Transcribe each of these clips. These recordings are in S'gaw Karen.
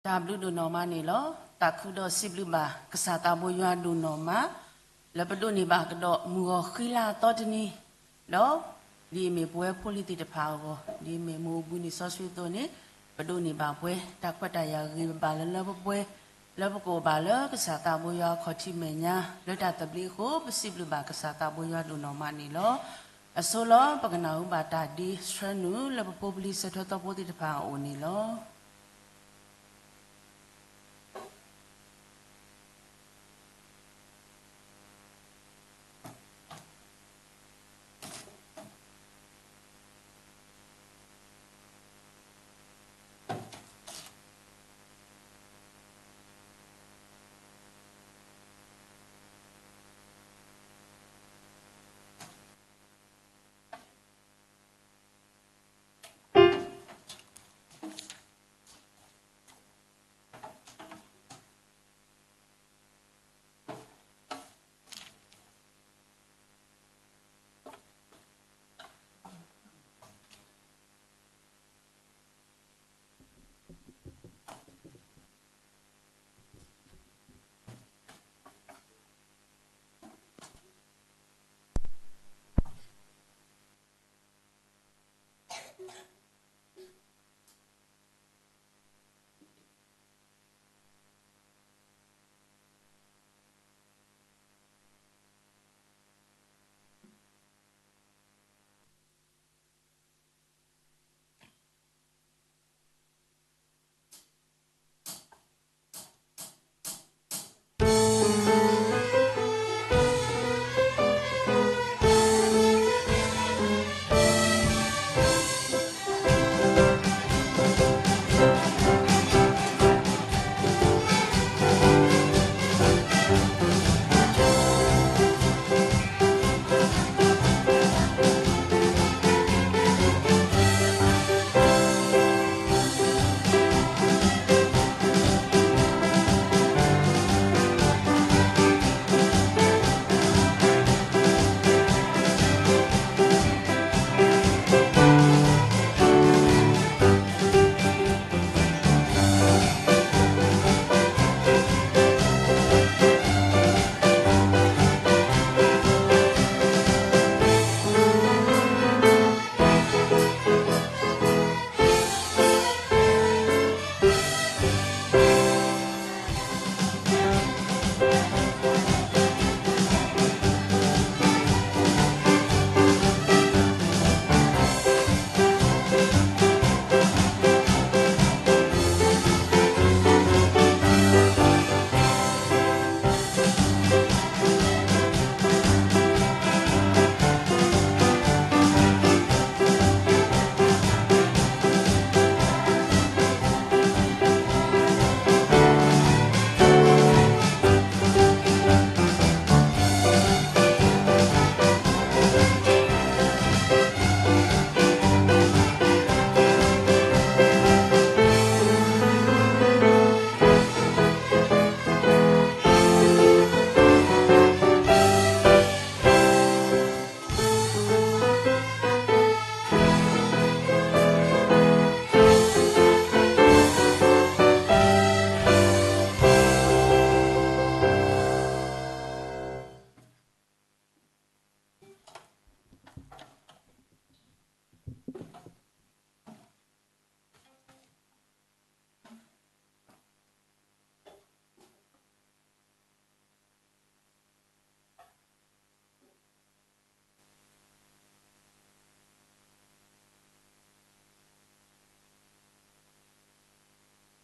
တၢ်ဘျုးဒိၣ်နီၢ်မးန့ၣ်လီၤ. သးခုဒီးစံးဘျုးဘၣ်ကစၢ်သးဘိယွၤဒိၣ်နီၢ်မး လၢပဒိးန့ၢ်ဘၣ်ကဒီးမုၢ်ဂီၤဃံလၤအသီတနံၤ, ဒီးဒ်အမ့ၢ်ပဝဲဖိလံၤသ့ၣ်တဖၣ်အဂီၢ်, ဒ်အမ့ၢ်မိၢ်အဘူးန့ၣ်စီဆှံအသိးန့ၣ်, ပဒိးန့ၢ်ဘၣ်ပှဲၤတၢ်ခွဲးတၢ်ယာ်ဂ့ၤဘၣ်လၢလၢပှဲၤပှဲၤ, လၢပကအိၣ်ဘၣ်လၢကစၢ်သးဘိယွၤအခီၣ်ထံးမဲာ်ညါ, လၢတၢ်သဘျ့အဃိ ပစံးဘျုးဘၣ်ကစၢ်သးဘိယွၤဒိၣ်နီၢ်မးန့ၣ်လီၤ. အဆိလီၤ ပကနၢ်ဟူဘၣ်တၢ်ဒ့ဆှၢနုာ်လၢပဖိပလံၤစၢၤထွဲသီဖိသ့ၣ်တဖၣ်အအိၣ်န့ၣ်လီၤ.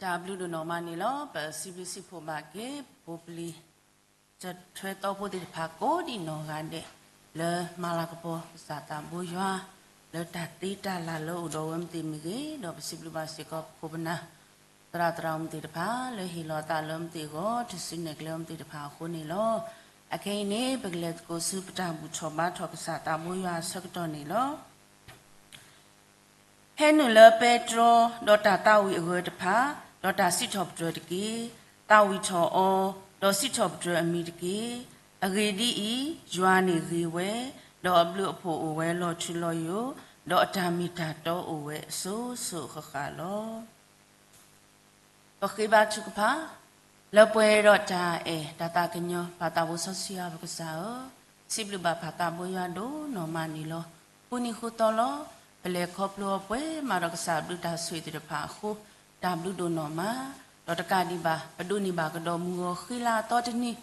တၢ်ဘျုးဒိၣ်နီၢ်မးန့ၣ်လီၤ. ပစံးဘျုးစံးဖှိၣ်ဘၣ်က့ၤ ပဖိပလံၤ စၢၤထွဲသီဖိသ့ၣ်တဖၣ်ကိးဒံးနီၢ်ဂၤဒဲး လၢမၤလၤကပီၤကစၢ်သးဘိယွၤ လၢတၢ်သ့တၢ်လၢ်လၢအိၣ်ဒီးဝဲမ့ၢ်သ့ၣ်မ့ၢ်ဂ့ၤ, ဒီးပစံးဘျုးဘၣ်စ့ၢ်ကီးပခိၣ်ပနၢ် သရၣ်သရၣ်မုၣ်သ့ၣ်တဖၣ် လၢဟ့ၣ်လီၤအသးလၢမ့ၢ်သ့ၣ်အဂီၢ် တုၤဆူနဲၣ်ကျဲဝဲမ့ၢ်သ့ၣ်တဖၣ်အဃိန့ၣ်လီၤ. အခဲအံၤန့ၣ် ပကလဲၤသကိးဆူပတၢ်ဘူၣ်ထီၣ်ဘါထီၣ်ကစၢ်သးဘိယွၤအဆၢကတီၢ်န့ၣ်လီၤ. ဟဲနုာ်လၢပဲတြီ ဒီးတၢ်သးဝံၣ်အဂၢၢ်တဖၣ်, ဒီးတၢ်စံးထီၣ်ပတြၢၤတက့ၢ်. သးဝံၣ်ထီၣ်အီၤ, ဒီးစံးထီၣ်ပတြၢၤအမံၤတက့ၢ်. အဂ့ၢ်ဒ်အံၤ, ယွၤန့ၣ်ဂ့ၤဝဲ, ဒီးအဘျုးအဖှိၣ်အိၣ်ဝဲလီၤထူလီၤယိာ်, ဒီးအတၢ်မ့ၢ်တၢ်တီအိၣ်ဝဲအစိၤစိၤအဃၣ်ဃၣ်လီၤ. ပဃ့ဘါထုကဖၣ်, လၢပှဲၤဒီးတၢ်အဲၣ်တၢ်သးကညီၤ ပၢ်သးဘိစီဆှံယွၤပကစၢ်ဧၢ, စံးဘျုးဘၣ်ပၢ်သးဘိယွၤဒိၣ်နီၢ်မးန့ၣ်လီၤ. ဃုနံၤဃုသီလီၤ, ပလဲၤခီဖျိအီၤပှဲၤမးဒီးကစၢ်ဘျုးတၢ်ဆိၣ်ဂ့ၤသ့ၣ်တဖၣ်အဃိ, တၢ်ဘျုးဒိၣ်နီၢ်မး, ဒီးတကးဒံးဘၣ် ပဒိးန့ၢ်ဘၣ်ကဒီးမုၢ်ဂီၤဃ့လါအသီတနံၤ,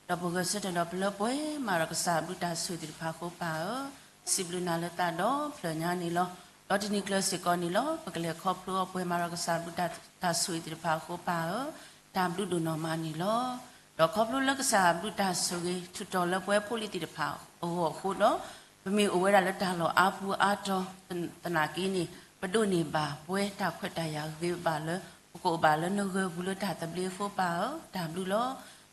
ဒီးပဂဲၤဆၢထၢၣ်ဒီးပလၢပှဲၤမးဒီးကစၢ်ဘျုးတၢ်ဆိၣ်ဂ့ၤသ့ၣ်တဖၣ်အဃိပၢ်ဧၢ, စံးဘျုးနၤလၢသးဒီဖျၢၣ်ညါန့ၣ်လီၤ. ဒီးတနံၤကျၢၤစ့ၢ်ကီးန့ၣ်လီၤ, ပကလဲၤခီဖျိအီၤပှဲၤမးဒီးကစၢ်ဘျုးတၢ်ဆိၣ်ဂ့ၤသ့ၣ်တဖၣ်အဃိပၢ်ဧၢ, တၢ်ဘျုးဒိၣ်နီၢ်မးန့ၣ်လီၤ. ဒီးခီဖျိလၢကစၢ်ဘျုးတၢ်ဆိၣ်ဂ့ၤ ထုးထီၣ်လၢပဝဲဖိလံၤသ့ၣ်တဖၣ်အဂီၢ်အဃိဒီး, ပမ့ၢ်အိၣ်ဝဲဒၣ်လၢတၢ်လီၢ်အါပူၤအါတီၤသနာ်က့န့ၣ်, ပဒိးန့ၢ်ဘၣ်ပဝဲတၢ်ခွဲးတၢ်ယာ်ဂ့ၤဘၣ်လၢ ပကအိၣ်ဘၣ်လၢနဂၢၢ်ပူၤလၢတၢ်သဘျ့အဃိပၢ်ဧၢ, တၢ်ဘျုးလီၤ.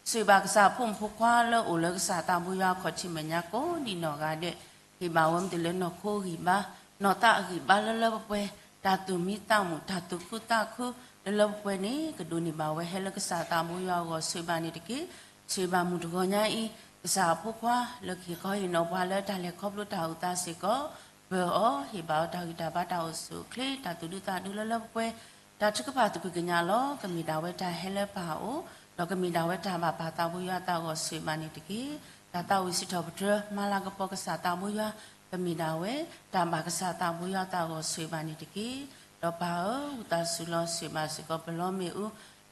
ဆိၣ်ဂ့ၤဘၣ်ကစၢ်အဖိမုၣ်ဖိခွါလၢအိၣ်လၢကစၢ်သးဘိယွၤအခီၣ်ထံးမဲာ်ညါကိးဒံးနီၢ်ဂၤဒဲး, ဟ့ၣ်ဘၣ်ဝဲမ့ၢ်တ့ၢ်လၢနီၢ်ခိအဂံၢ်ဘါ, နီၢ်သးအဂံၢ်ဘါလၢလၢပှဲၤပှဲၤ, တၢ်သူၣ်မံသးမုာ် တၢ်သူၣ်ခုသးခုလၢလၢပှဲၤပှဲၤန့ၣ် ကဒိးန့ၢ်ဘၣ်ဝဲဟဲလၢကစၢ်သးဘိယွၤအဂီၢ်ဆိၣ်ဂ့ၤဘၣ်န့ၣ်တက့ၢ်. ဆိၣ်ဂ့ၤဘၣ်မုၢ်တဂီၤညါအံၤ, ကစၢ်အဖိခွါလၢကဟ့ၣ်ခီဟ့ၣ်နီၤပှၤလၢတၢ်လဲၤခီဖျိတၢ်အိၣ်သးစ့ၢ်ကီး, ပၢၤအီၤ, ဟ့ၣ်ဘၣ်အီၤတၢ်ဂံၢ်တၢ်ဘါတၢ်အိၣ်ဆူၣ်အိၣ်ချ့ တၢ်သူၣ်ဒူသးဒူလၢလၢပှဲၤပှဲၤ, တၢ်ထုကဖၣ်သူၣ်ခုကညးလီၤ. ကမ့ၢ်ဒၣ်ဝဲတၢ်ဟဲလၢပၢ်အအိၣ်, ဒီးကမ့ၢ်ဒၣ်ဝဲတၢ်ဘၣ်ပၢ်သးဘိယွၤသးအဂီၢ်ဆိၣ်ဂ့ၤဘၣ်န့ၣ်တက့ၢ်. တၢ်သးဝံၣ်စံးထီၣ်ပတြၢၤမၤလၤကပီၤကစၢ်သးဘိယွၤ, ကမ့ၢ်ဒၣ်ဝဲတၢ်ဘၣ်ကစၢ်သးဘိယွၤသးအဂီၢ်ဆိၣ်ဂ့ၤဘၣ်န့ၣ်တက့ၢ်. ဒီးပၢ်ဧၢ, ဝံသးစူၤလီၤဆိၣ်ဂ့ၤဘၣ်စ့ၢ်ကီးပလီမ့ၣ်အူ,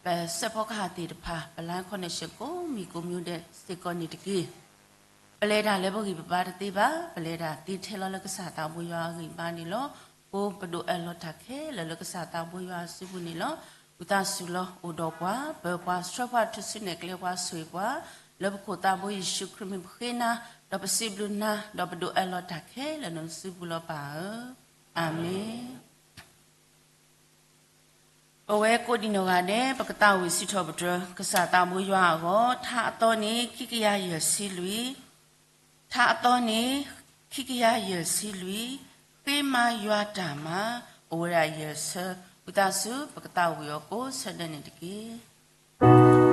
ပစဲးဖီကဟၣ်သ့ၣ်တဖၣ်, ပ line connection ကိးမံၤကိးမံၤဒဲးစ့ၢ်ကီးန့ၣ်တက့ၢ်. ပလဲၤတၢ်လၢပဂံၢ်ပဘါတသ့ဘၣ်, ပလဲၤတၢ်သ့ထဲလီၤလၢကစၢ်သးဘိယွၤအဂံၢ်ဘါန့ၣ်လီၤ. ကိးပဒိၣ်အၢၣ်လီၤတၢ်ခဲလၢာ်လၢကစၢ်သးဘိယွၤအစုပူၤန့ၣ်လီၤ. ဝံသးစူၤလီၤအိၣ်ဒီးပှၤ, ပၢၤပှၤ, ဆှၢပှၤ, ထုးစုနဲၣ်ကျဲပှၤ, ဆိၣ်ဂ့ၤပှၤ, လၢပခိၣ်သးဘိယ့ၣ်ၡူးခရံာ်မံၤပဃ့နၤ, ဒီးပစံးဘျုးနၤ, ဒီးပဒိၣ်အၢၣ်လီၤတၢ်ခဲလၢာ်လၢနစုပူၤလီၤပၢ်ဧၢ. အၤမ့ၣ်. ပဝဲကိးဒံးနီၢ်ဂၤဒဲး ပကသးဝံၣ်စံးထီၣ်ပတြၢၤ ကစၢ်သးဘိယွၤအဂီၢ်, ထါအသီန့ၣ် ခံကယၤယဲၢ်ဆံလွံၢ်, ထါအသီန့ၣ် ခံကယၤယဲၢ်ဆံလွံၢ်, ဃ့မၤယွၤတၢ်မၤ, အိၣ်ဝဲဒၣ်ယဲၢ်ဆၢ, ဝံသးစူၤ ပကသးဝံၣ်အီၤကိးဆၢဒဲးန့ၣ်တက့ၢ်.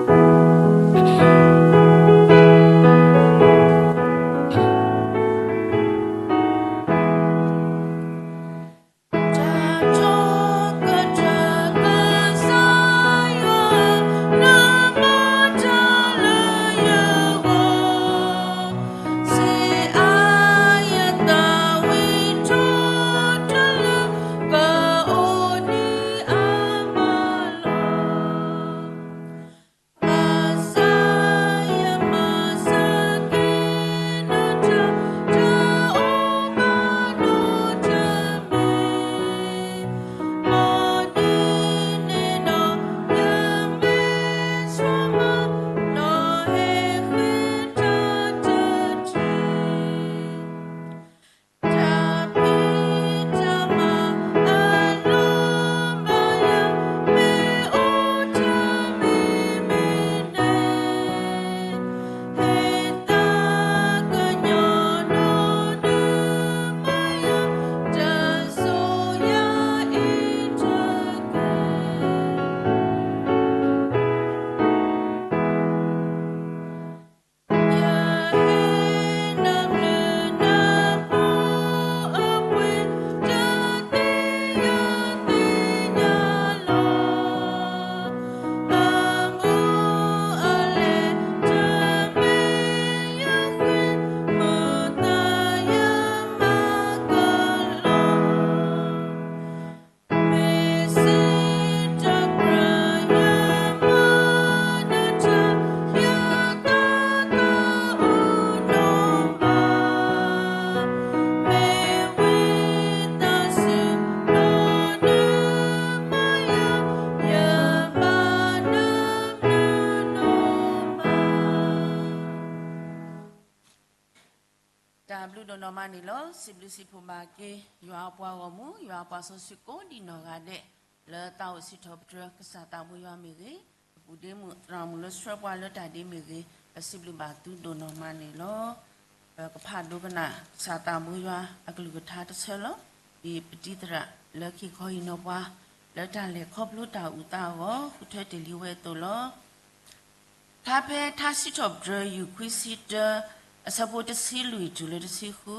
တၢ်ဘျုးဒိၣ်နီၢ်မးန့ၣ်လီၤ. စံးဘျုးစံးဖှိၣ်ဘၣ်က့ၤ ယွၤအပှၤဂီၢ်မုၢ် ယွၤအပှၤစီဆှံကိးဒံးနီၢ်ဂၤဒဲး လၢသးအိၣ်စံးထီၣ်ပတြၢၤ ကစၢ်သးဘိယွၤမ့ၢ်ဂ့ၤ, ပပုၢ်ဒ့မုၣ်သရၣ်မုၣ်လၢဆှၢပှၤလၢတၢ်ဒ့မ့ၢ်ဂ့ၤ, ပစံးဘျုးဘၣ်သုဒိၣ်နီၢ်မးန့ၣ်လီၤ. ပကဖးဒိကနၣ် ကစၢ်သးဘိယွၤအကလုၢ်ကထါတဆၢလီၤ. ဒ်ပတံၤသရၣ်လၢကဟ့ၣ်ခီဟ့ၣ်နီၤပှၤ လၢတၢ်လဲၤခီဖျိတၢ်အိၣ်သးအဂီၢ် ဃုထၢတ့ၢ်လံဝဲအသိးလီၤ. ဖျါဖဲထါစံးထီၣ်ပတြၢၤ ယူၢ် ခွံဆံတၢ အဆၢဖိတဆံလွံၢ်တုၤလၢတဆံဃု,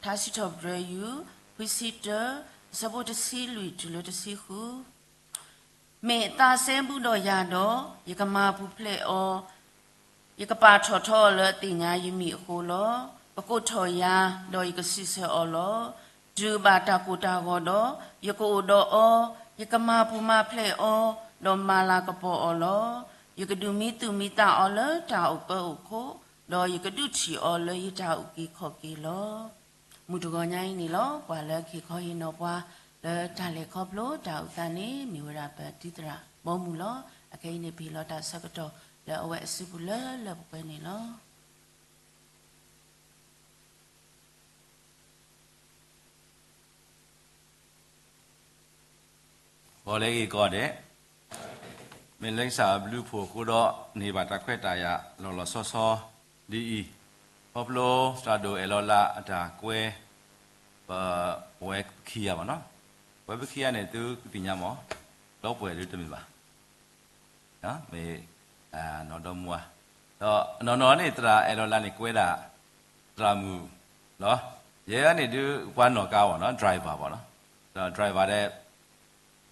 ထါစံးထီၣ်ပတြၢၤ ယူၢ် ခွံဆံတၢ အဆၢဖိတဆံလွံၢ်တုၤလၢတဆံဃု. မ့ၢ်အသးစဲဘူးဒီးယၤဒီး, ယကမၤပူၤဖျဲးအီၤ, ယကပာ်ထီၣ်ထီအီၤလၢအသ့ၣ်ညါယမံၤအဃိလီၤ. ကကိးထီၣ်ယၤ, ဒီးယကစံးဆၢအီၤလီၤ. တုၤအဘၣ်တၢ်ကိၢ်တၢ်ဂီၤဒီး, ယကအိၣ်ဒီးအီၤ, ယကမၤပူၤမၤဖျဲးအီၤ, ဒီးမၤလၤကပီၤအီၤလီၤ. ယကဒုးမံသူၣ်မံသးအီၤလၢတၢ်အိၣ်ပၢအိၣ်ခိၣ်, ဒီးယကဒုးထံၣ်အီၤလၢယတၢ်အုၣ်က့ၤခီၣ်က့ၤလီၤ. မုၢ်တဂီၤညါအံၤန့ၣ်လီၤ. ပှၤလၢကဟ့ၣ်ခီဟ့ၣ်နီၤပှၤလၢတၢ်လဲၤခီဖျိတၢ်အုၣ်သးန့ၣ် မ့ၢ်ဝဲဒၣ်ပတံၤသရၣ်ဘီမုၢ်လီၤ. အခဲအံၤန့ၣ် ပဟ့ၣ်လီၤတၢ်ဆၢကတီၢ်လၢအဝဲအစုပူၤလၢလၢပှဲၤပှဲၤန့ၣ်လီၤ. ဂီၤလၢအဂ့ၤကိးဂၤဒဲး, မ့ၢ်လၢကစၢ်အဘျုးအဖှိၣ်အဃိဒီး န့ၢ်ဘၣ်တၢ်ခွဲးတၢ်ယာ်လီၤလီၤဆီဆီဒ်အံၤ, ခီဖျိသရၣ်ဒိၣ်အဲၣ်လီၤလးအတၢ်ကွဲ ပ ပဝဲပခံဂၤဘၣ်နီၤ, ပဝဲပခံဂၤန့ၣ် သုကသ့ၣ်ညါမး, ဒီပုၢ်ဝဲၢ်ဒုတမ့ၢ်ဘၣ် မ့ၢ်နီၢ်ဒီမါ, ဒီးနီၢ်နီၢ်န့ၣ် သရၣ်အဲၣ်လီၤလးန့ၣ်ကွဲဒၣ် သရၣ်မုၣ်လီၤ. ယဲန့ၣ်ဒုး ပှၤနီၣ်ကါဘၣ်နီၤ, driver ဘၣ်နီၤ, ဒီး driver ဒီး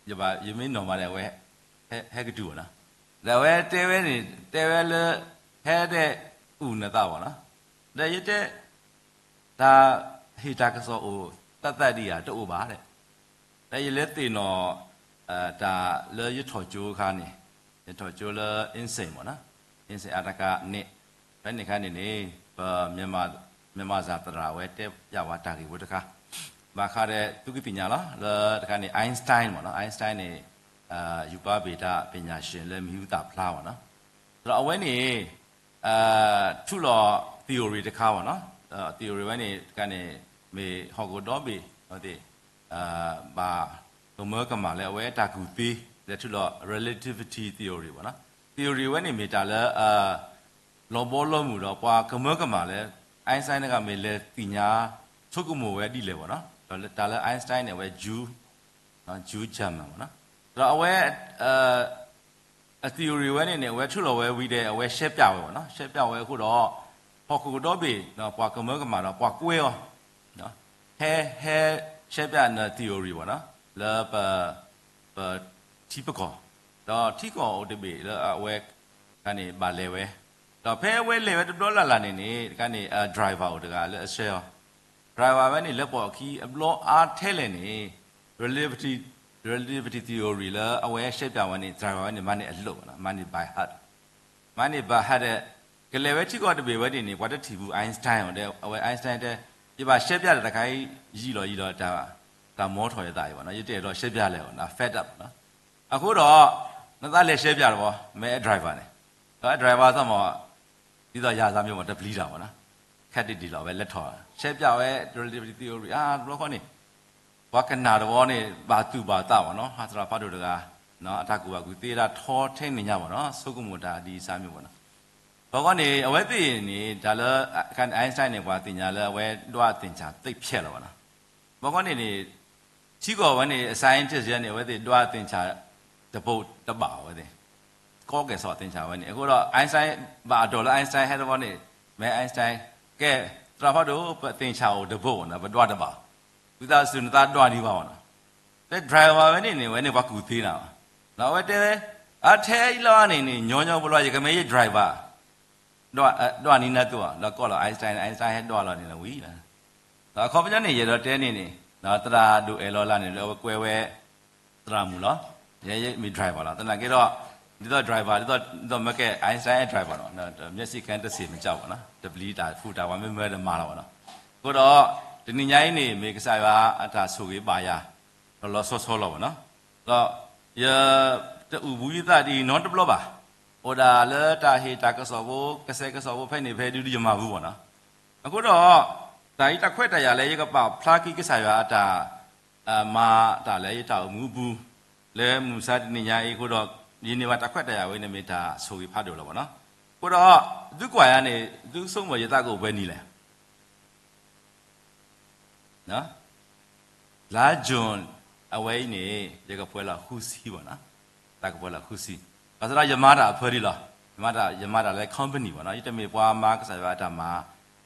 ယဘၣ် ယမ့ၢ်နီၢ်မးဒီး အဝဲ ဟဲ ဟဲကတုၤဘၣ်နီၤ, ဒီးအဝဲတဲဝဲန့ၣ် တဲဝဲလၢ ဟဲဒဲးအုၣ်နသးဘၣ်နီၤ, ဒီးယတဲ တၢ်ဟ့ၣ်တၢ်ကစီၣ်အိၣ်သၣ်သၣ်ဒံးဧါ, တအိၣ်ဘၣ်ဒီး, ဒီးယလဲၤသ့ၣ်နီၣ် တၢ်လၢယထီၣ်ကၠိအခါန့ၣ်, ယထီၣ်ကၠိလၢ အင်းစိန် မ့ၢ်နီၤ, အင်းစိန် အတက န့ၣ်, ဖဲန့ၣ်အခါန့ၣ်န့ၣ် ပ မြန်မာစာ သရၣ်ဝဲတဲပျးဝဲတၢ်ဂ့ၢ်ဖိတခါ, ဘၣ်ဃးဒီးသုကသ့ၣ်ညါလီၤ လၢတခါန့ၣ် Einstein မ့ၢ်နီၤ, Einstein န့ၣ် ရူပဗေဒပညာရှင် လၢမံၤဟူသၣ်ဖျါမ့ၢ်နီၤ, ဒီးအဝဲန့ၣ် ထုးလီၤ theory တခါမ့ၢ်နီၤ, theory ဝဲန့ၣ်တခါန့ၣ် မ့ၢ်ဟီၣ်ခိၣ်ဒီဘ့ၣ် ဘၣ်ကမၢကမၣ်လၢအဝဲတၢ်ကူၣ်သ့ လဲၤထုးလီၤ relativity theory မ့ၢ်နီၤ, theory ဝဲန့ၣ်မ့ၢ်တၢ်လၢ လီၤဘီလီၤမုၢ်ဒီးပှၤကမၢကမၣ်လၢ Einstein တဂၤမ့ၢ်လဲၤသ့ၣ်ညါ ဆိကမိၣ်ဝဲဒ်လဲၣ်မ့ၢ်နီၤ, ဒီးတၢ်လၢ Einstein န့ၣ် အဝဲ Jew, Jew German မ့ၢ်နီၤ, ဒီးအဝဲ အ theory ဝဲန့ၣ်န့ၣ် အဝဲထုးလီၤဝဲဝံၤဒီး အဝဲရှဲပျးဝဲမ့ၢ်နီၤ, ရှဲပျးဝဲအဃိဒီး ဟီၣ်ခိၣ်ကဒီဘ့ၣ် ပှၤကမၢကမၣ်ဒီးပှၤကွဲအီၤ, ဟဲ ဟဲရှဲပျးန theory မ့ၢ်နီၤ, လၢပ ပထံပကီၢ်, ဒီးထံကီၢ်အိၣ်တဘ့ၣ်လၢအဝဲ တခါန့ၣ် ဘၣ်လဲၤဝဲ, ဒီးဖဲအဝဲလဲၤဝဲတဘျီလၢ်လၢ်န့ၣ်န့ၣ် တခါန့ၣ် driver အိၣ်တဂၤလၢအဆှၢအီၤ, driver ဝဲန့ၣ် လၢပှၤအခံအဘျီအါထဲလဲၣ်န့ၣ် relativity, relativity theory လၢအဝဲရှဲပျးဝဲန့ၣ် driver ဝဲန့ၣ် မၤန့ၢ်အလိၣ်မ့ၢ်နီၤ, မၤန့ၢ် by heart, မၤန့ၢ် by heart ဒီး ကလဲၤဝဲထံကီၢ်တဘ့ၣ်ဝဲန့ၣ်န့ၣ် ပှၤတထံၣ်ဘူး Einstein အီၤဒီး အဝဲ Einstein တဲ ယဘၣ်ရှဲပျးတၢ်တခါအံၤ ယံာ်လီၤယံာ်လီၤ တၢ် တၢ်မီထီၣ်ယသးအံၤမ့ၢ်နီၤ, ယတအဲၣ်ဒိးရှဲပျးလဲၣ်မ့ၢ်နီၤ, fed up မ့ၢ်နီၤ, အဃိဒီး နသးလဲၤရှဲပျးတဘျီ မ့ၢ်အဲ driver န့ၣ်, ဒီးအဲ driver သးမ့ၢ် ဒ်သိးယၤသးမ့ၢ်မ့ၢ်တပျံၤတၢ်မ့ၢ်နီၤ, ခက်ဒံးဒံးလီၤ အဝဲလဲၤထီၣ် ရှဲပျးဝဲ relativity theory အါတဘျီဃီန့ၣ် ပှၤကနၣ်တဝီန့ၣ် ဘၣ်သူၣ်ဘၣ်သးမ့ၢ်နီၤ, ဟးသရၣ်ဖးဒိၣ်တဂၤ အတၢ်ကူၣ်ဘၣ်ကူၣ်သ့ဒၣ်ထီထဲန့ၣ်ညါမ့ၢ်နီၤ, ဆိကမိၣ်တၢ်ဒ်အံၤစၢ်မ့ၢ်မ့ၢ်နီၤ, ဘၣ်ဃီန့ၣ် အဝဲသ့ၣ်န့ၣ် တၢ်လၢ Einstein န့ၣ် ပှၤသ့ၣ်ညါလၢအဝဲဒွးသ့ၣ်ဆၣ်သိပ်းဖြတ်လီၤမ့ၢ်နီၤ, ဘၣ်ဃီန့ၣ်န့ၣ် ထံကီၢ်ဝဲန့ၣ် scientist ယဲန့ၣ် အဝဲသ့ၣ်ဒွးသ့ၣ်ဆၣ် တဘိတဘၣ်အဝဲသ့ၣ် ကီကဲၣ်ဆိးသ့ၣ်ဆၣ်ဝဲန့ၣ်, အဃိဒီး Einstein ဘၣ်အတီၢ်လၢ Einstein ဟဲတဘျီန့ၣ် မ့ၢ် Einstein ကဲ သရၣ်ဖးဒိၣ် ပသ့ၣ်ဆၣ်အိၣ်တဘိနီၤ, ပဒွးတဘၣ်, ဝံသးစူၤနသးဒွးန့ၢ်ဘၣ်မ့ၢ်နီၤ, တဲ driver ဝဲန့ၣ်န့ၣ် ဝဲန့ၣ်ပှၤကူၣ်သ့နၤဘၣ်, အဝဲတဲဝဲ အထဲအံၤလီၤန့ၣ်န့ၣ် ညီညီဖိလီၤ ယကမ့ၢ်ယ driver ဒွးန့ၢ်နၤသိးဘၣ်, ဒီးကိးလီၤ Einstein, Einstein ဟဲဒွးလီၤန့ၣ်လီၤဝံၤ, ဒီးအခီပညီန့ၣ် ယအဲၣ်ဒိးတဲန့ၣ်န့ၣ် သရၣ်ဒိၣ်အဲၣ်လီၤလးန့ၣ် လၢအဝဲကွဲဝဲ သရၣ်မုၣ်လီၤ, ယဲယမ့ၢ် driver လီၤ, သနာ်က့ဒီး ဒ်သိး driver ဒ်သိး ဒ်သိးမ့ၢ်ကဲ Einstein driver လီၤ, မျက်စိကန်းတစ်ဆင့်မကျဘူးနီၤ, တပျံၤတၢ်ဖုးတၢ်ဝဲမ့ၢ်မၢဒီးမၤလီၤဘၣ်နီၤ, အဃိဒီး တနံၤညါအံၤန့ၣ် မ့ၢ်ကစၢ်ယွၤအတၢ်ဆိၣ်ဂ့ၤဘၣ်ယၤ လီၤလီၤဆီဆီလီၤဘၣ်နီၤ, ဒီး ယတအုၣ်ဘၣ်ယသးဒ်အံၤနီတဘျီဘၣ်, အိၣ်ဒၣ်လၢတၢ်ဟ့ၣ်တၢ်ကစီၣ်ဖိ ကစဲးကစီၣ်ဖိဖဲန့ၣ်ဖဲဒုးဒုးယမၤဘၣ်နီၤ, အဃိဒီး တၢ်အံၤတၢ်ခွဲးတၢ်ယာ်လၢယကပာ်ဖျါက့ၤကစၢ်ယွၤအတၢ် မၤတၢ်လၢယတၢ်အိၣ်မူအပူၤ လၢမုၢ်မဆါတနံၤညါအံၤအဃိဒီး ယန့ၢ်ဘၣ်တၢ်ခွဲးတၢ်ယာ်ဝဲန့ၣ်မ့ၢ်တၢ်ဆိၣ်ဂ့ၤဖးဒိၣ်လီၤဘၣ်နီၤ, အဃိဒီး သုကွၢ်ယၤန့ၣ် သုဆိကမိၣ်ယသးကအိၣ်ပှဲၤနံၤလဲၣ် လါ June အဝဲအံၤန့ၣ် ယကပှဲၤလီၤဃုဆံဘၣ်နီၤ, တၢ်ကပှဲၤလီၤဃုဆံ, ဘၣ်ဆၣ်ဒီးယမၤတၢ်အဖၢဒံးလီၤ, ယမၤတၢ် ယမၤတၢ်လၢ company ဘၣ်နီၤ, ယတမ့ၢ်ပှၤမၤကစၢ်ယွၤအတၢ်မၤ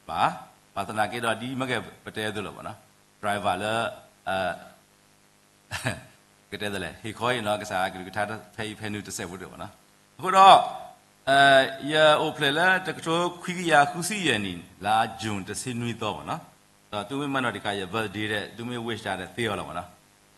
ဘၣ်, ဘၣ်ဆၣ်သနာ်က့ဒီး ဒ်မ့ၢ်ကဲပတဲအသိးလီၤဘၣ်နီၤ, driver လၢ က ပကတဲသလဲ ဟ့ၣ်ခီအံၤနီၤ ကစၢ်အကလုၢ်ကထါဖဲအံၤဖဲနုၤတစဲးဖိတဘၣ်နီၤ. အဃိဒီး ယအိၣ်ဖျဲၣ်လၢတကထိခွံကယၤဃုဆံယဲၢ်နံၣ် လါ June တဆံနွံသီဘၣ်နီၤ. ဒီးသုမ့ၢ်မၤနီၣ်တခါ ယ birthday ဒီး သုမ့ၢ် wish တၢ်ဒီးသ့အီၤလီၤဘၣ်နီ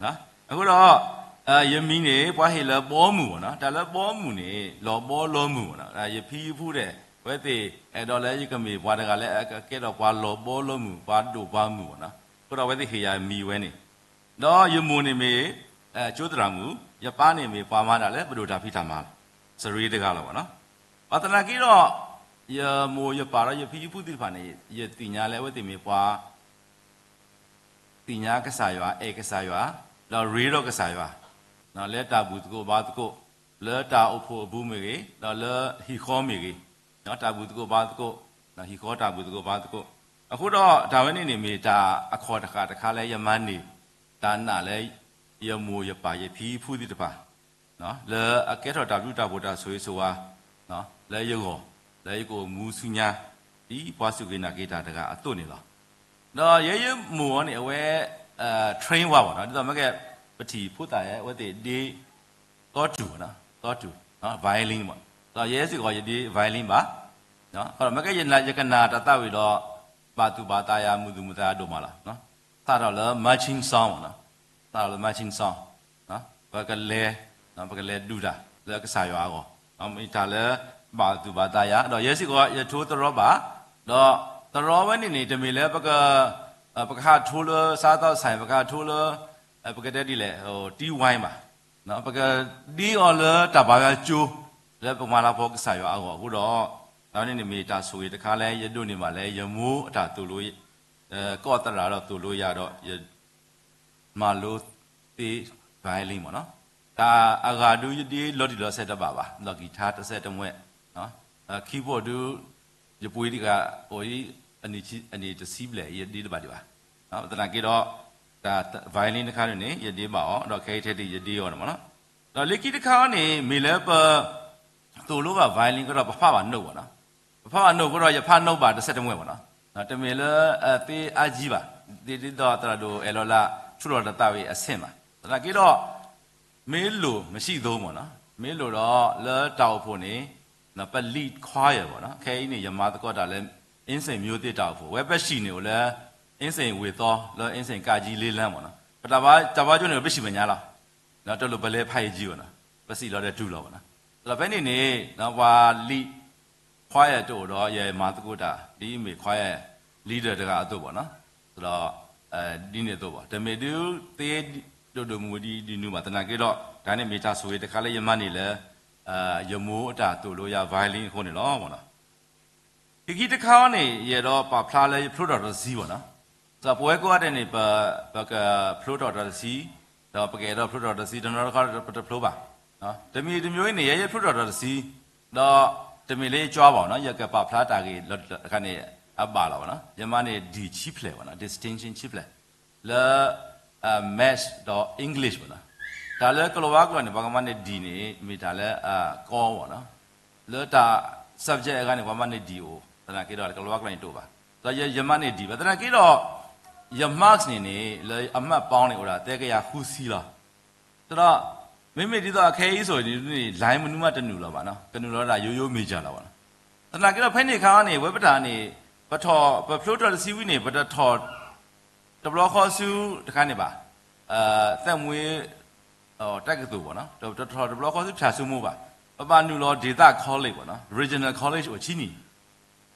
ၤ. အဃိဒီး ယမံၤန့ၣ် ပှၤဟ့ၣ်လၢဘီမုၢ်ဘၣ်နီၤ. တၢ်လၢဘီမုၢ်န့ၣ် လီၤဘီလီၤမုၢ်ဘၣ်နီၤ. ယဖံယဖုဒဲး အဝဲသ့ၣ်အဲၣ်ဒိးလၢယကမ့ၢ်ပှၤတဂၤလၢအကကဲထီၣ်ပှၤလီၤဘီလီၤမုၢ် ပှၤဒိၣ်ပှၤမုၢ်ဘၣ်နီၤ. အဃိဒီးအဝဲသ့ၣ်ဟ့ၣ်ယၤမံၤဝဲန့ၣ် ဒီးယမိၢ်န့ၣ်မ့ၢ် ကၠိသရၣ်မုၣ်, ယပၢ်န့ၣ်မ့ၢ်ပှၤမၤတၢ်လၢပဒိၣ်တၢ်ဖံးတၢ်မၤလီၤ. စရ့တဂၤလီၤဘၣ်နီၤ. ဘၣ်သနာ်က့ဒီး ယမိၢ်ယပၢ်ဒီးယဖံယဖုသ့ၣ်တဖၣ်န့ၣ် ယသ့ၣ်ညါလၢအဝဲသ့ၣ်မ့ၢ်ပှၤ သ့ၣ်ညါကစၢ်ယွၤ, အဲၣ်ကစၢ်ယွၤ, ဒီးရ့ဒီးကစၢ်ယွၤ, လၢတၢ်ဘူၣ်သကိးဘါသကိး, လၢတၢ်အိၣ်ဖှိၣ်အပူၤမ့ၢ်ဂ့ၤ, ဒီးလၢဟံၣ်ဃီမ့ၢ်ဂ့ၤ, တၢ်ဘူၣ်သကိးဘါသကိး, ဟံၣ်ဃီတၢ်ဘူၣ်သကိးဘါသကိး. အဃိဒီးတၢ်ဝဲန့ၣ်န့ၣ်မ့ၢ်တၢ်အခီၣ်တဃာ်တခါလၢယမၤန့ၢ် တၢ်နာ်လၢ ယမိၢ်ယပၢ်ယဖံယဖုသ့ၣ်တဖၣ် လၢအကဲထီၣ်တၢ်ဘျုးတၢ်ဖှိၣ်တၢ်ဆိၣ်ဂ့ၤဆိၣ်ဝါ လၢယဂီၢ်, လၢယကအိၣ်မူဆူညါ ဒ်ပှၤစူၢ်က့ၤနာ်က့ၤတၢ်တဂၤအသိးန့ၣ်လီၤ. ဒီးယဲယမိၢ်အီၤန့ၣ် အဝဲ train ဝါဘၣ်နီၤ, ဒ်သိးမ့ၢ်ကဲ ပထံၣ်ဖိသၣ်ယဲ အဝဲသ့ၣ်ဒ့ သီတူၢ်, သီတူၢ် violin ဘၣ်, ဒီးယဲစ့ၢ်ကီးယဒ့ violin ဘၣ်, မ့ၢ်ကဲယကနၣ်တၢ်သးဝံၣ်ဒီး ဘၣ်သူၣ်ဘၣ်သးယၤ မုာ်သူၣ်မုာ်သးယၤဒိၣ်မးလီၤ. စးထီၣ်လၢ marching song ဘၣ်နီၤ, စးထီၣ်လၢ marching song ပကလဲၤ, ပကလဲၤဒုးတၢ်လၢကစၢ်ယွၤအဂီၢ်, မ့ၢ်တၢ်လၢ ဘၣ်သူၣ်ဘၣ်သးယၤ, ဒီးယဲစ့ၢ်ကီးယထိသရီဘၣ်, ဒီးသရီဝဲန့ၣ်န့ၣ် တမ့ၢ်လၢ ပကဟးထိလၢ စးသီစဲး ပကဟးထိလၢ ပကတဲဒ်လဲၣ် တီဝဲဘၣ်, ပကဒ့အီၤလၢတၢ်ဘါယွၤကၠိ လၢပမၤလၤကပီၤကစၢ်ယွၤအဂီၢ်အဃိဒီး, တၢ်ဝဲန့ၣ်န့ၣ်မ့ၢ်တၢ်ဆိၣ်ဂ့ၤတခါလၢယဒိးန့ၢ်ဘၣ်လၢယမိၢ်အတၢ်သိၣ်လိ ကီၢ်သရၣ်ဒီးသိၣ်လိယၤဒီး ယမၤလိသ့ violin မ့ၢ်နီၤ. တၢ်အဂၤဒုးယဒ့လီၤတံၢ်လီၤဆဲးတဘၣ်ဘၣ်, ဒီး guitar တစဲးတမှဲ, keyboard ဒုး ယပှ့ၤတဂၤအိၣ်အံၤ အနံၣ်တဆံဘျဲၣ် ယဒ့တဘၣ်ဒံးဘၣ်. သနာ်က့ဒီး တၢ် violin တခါန့ၣ်န့ၣ် ယဒ့ဘၣ်အီၤ ဒီးခဲအံၤထဲဒၣ်ယဒ့အီၤန့ၣ်မ့ၢ်နီၤ. ဒီးလၢခံတခါန့ၣ် မ့ၢ်လၢပ သိၣ်လိဘၣ် violin ကဒီးပဖးဘၣ် note ဘၣ်နီၤ. ပဖးဘၣ် note ကဒီး ယဖး note ဘၣ်တစဲးတမှဲဘၣ်နီၤ. တမ့ၢ်လၢသ့အါကံဘၣ်, ဒ်သိးသရၣ်ဒိၣ်အဲၣ်လီၤလၢ ဆူလီၤတၢ်သးဝံၣ်အဆဲးမး. သနာ်က့ဒီး မ့ၢ်လိၣ် မ့ၢ်စံးသိးမ့ၢ်နီၤ, မ့ၢ်လိၣ်ဒီးလၢတၢ်အိၣ်ဖှိၣ်န့ၣ် ပ lead choir ဘၣ်နီၤ. ခဲအံၤန့ၣ် ယမၤသကိးတၢ်လၢ အင်းစိန်မျိုးသစ် တၢ်အိၣ်ဖှိၣ်, ဝဲပစံၣ်န့ၣ်အိၣ်လၢ အင်းစိန် ဝ့ၢ်သီ လၢ အင်းစိန် ကးကံ လေးလမ်း မ့ၢ်နီၤ. ပတၢ်ဘါ တၢ်ဘါကၠိန့ၣ် ပစံၣ်မဲာ်ညါလီၤ. တလိၣ်ပလဲၤဖးယံာ်ကံဘၣ်နီၤ, ပစံၣ်လီၤဒီးတုၤလီၤဘၣ်နီၤ. ဒီးဖဲန့ၣ်န့ၣ် ပှၤ lead choir တအိၣ်ဒီး ယမၤသကိးတၢ် ဒ်အမ့ၢ် choir leader တဂၤအသိးဘၣ်နီၤ. ဒီး ဒ်န့ၣ်အသိးဘၣ်, တမ့ၢ်ဒုးသ့ ဒိၣ်ဒိၣ်မုၢ်မုၢ်ဒ်ဒ်နုၤဘၣ်. သနာ်က့ဒီး တၢ်န့ၣ်မ့ၢ်တၢ်ဆိၣ်ဂ့ၤတခါလၢယမၤန့ၢ်လၢ ယမိၢ်အတၢ်သိၣ်လိယၤ violin အဃိန့ၣ်လီၤမ့ၢ်နီၤ. ခံခံတခါန့ၣ် ယအဲၣ်ဒိးပာ်ဖျါလၢယဖျိထီၣ်တၢ်တဆံဘၣ်နီၤ. ဒီးပဝဲကိးဂၤဒဲးန့ၣ် ပ ပကဖျိထီၣ်တၢ်တဆံ, ဒီးပကအဲၣ်ဒိးဖျိထီၣ်တၢ်တဆံ တနီၤတခါဒီးပတဖျိဘၣ်. တမံၤတမံၤအံၤန့ၣ် ယဲယဖျိထီၣ်တၢ်တဆံ, ဒီးတမ့ၢ်လၢယကၠွါဘၣ်နီၤ, ယကပာ်ဖျါတၢ်ဂ့ၢ်လၢတခါန့ၣ် အဘၣ်လီၤဘၣ်နီၤ. ယမၤန့ၢ် D ခံဖျၢၣ်ဘၣ်နီၤ, distinction ခံဖျၢၣ် လၢ Maths ဒီး English ဘၣ်နီၤ. တၢ်လၢကလၤဝါကျိာ်န့ၣ် ပှၤကမၤန့ၢ် D န့ၣ် မ့ၢ်တၢ်လၢ ကီဘၣ်နီၤ. လၢတၢ် subject အဂၤန့ၣ် ပှၤမၤန့ၢ် D အိၣ်, သနာ်က့ဒီး ကလၤဝါကျိာ်န့ၣ်တအိၣ်ဘၣ်. ဒီးယမၤန့ၢ် D ဘၣ်. သနာ်က့ဒီး ယ marks န့ၣ်န့ၣ် လၢအမှတ်ပေါင်းန့ၣ် အိၣ်ဒၣ်သၢကယၤဃုဆံလီၤ. ဒီး မ့မ့ၢ်ဒ်သိးအခဲအံၤစိၤန့ၣ် line မနုၤမးတနုာ်လီၤဘၣ်နီၤ, ကနုာ်လီၤဒၣ် ရိုးရိုး major လီၤဘၣ်နီၤ. သနာ်က့ဒီး ဖဲန့ၣ်အခါန့ၣ် ဝဲပတၢ်န့ၣ် ပထီၣ် ပဖျိထီၣ်တဆံဝံၤန့ၣ် ပတထီၣ် တဘျီဃီဆူတခါန့ၣ်ဘၣ်, သက်မွေး တက္ကသိုလ် ဘၣ်နီၤ, တထီၣ်တဘျီဃီဆူ ဖြတ်ဆူမိၢ် ဘၣ်, ပဘၣ်နုာ်လီၤ ဒေသ college ဘၣ်နီၤ, regional college အိၣ်ခံနံၣ်,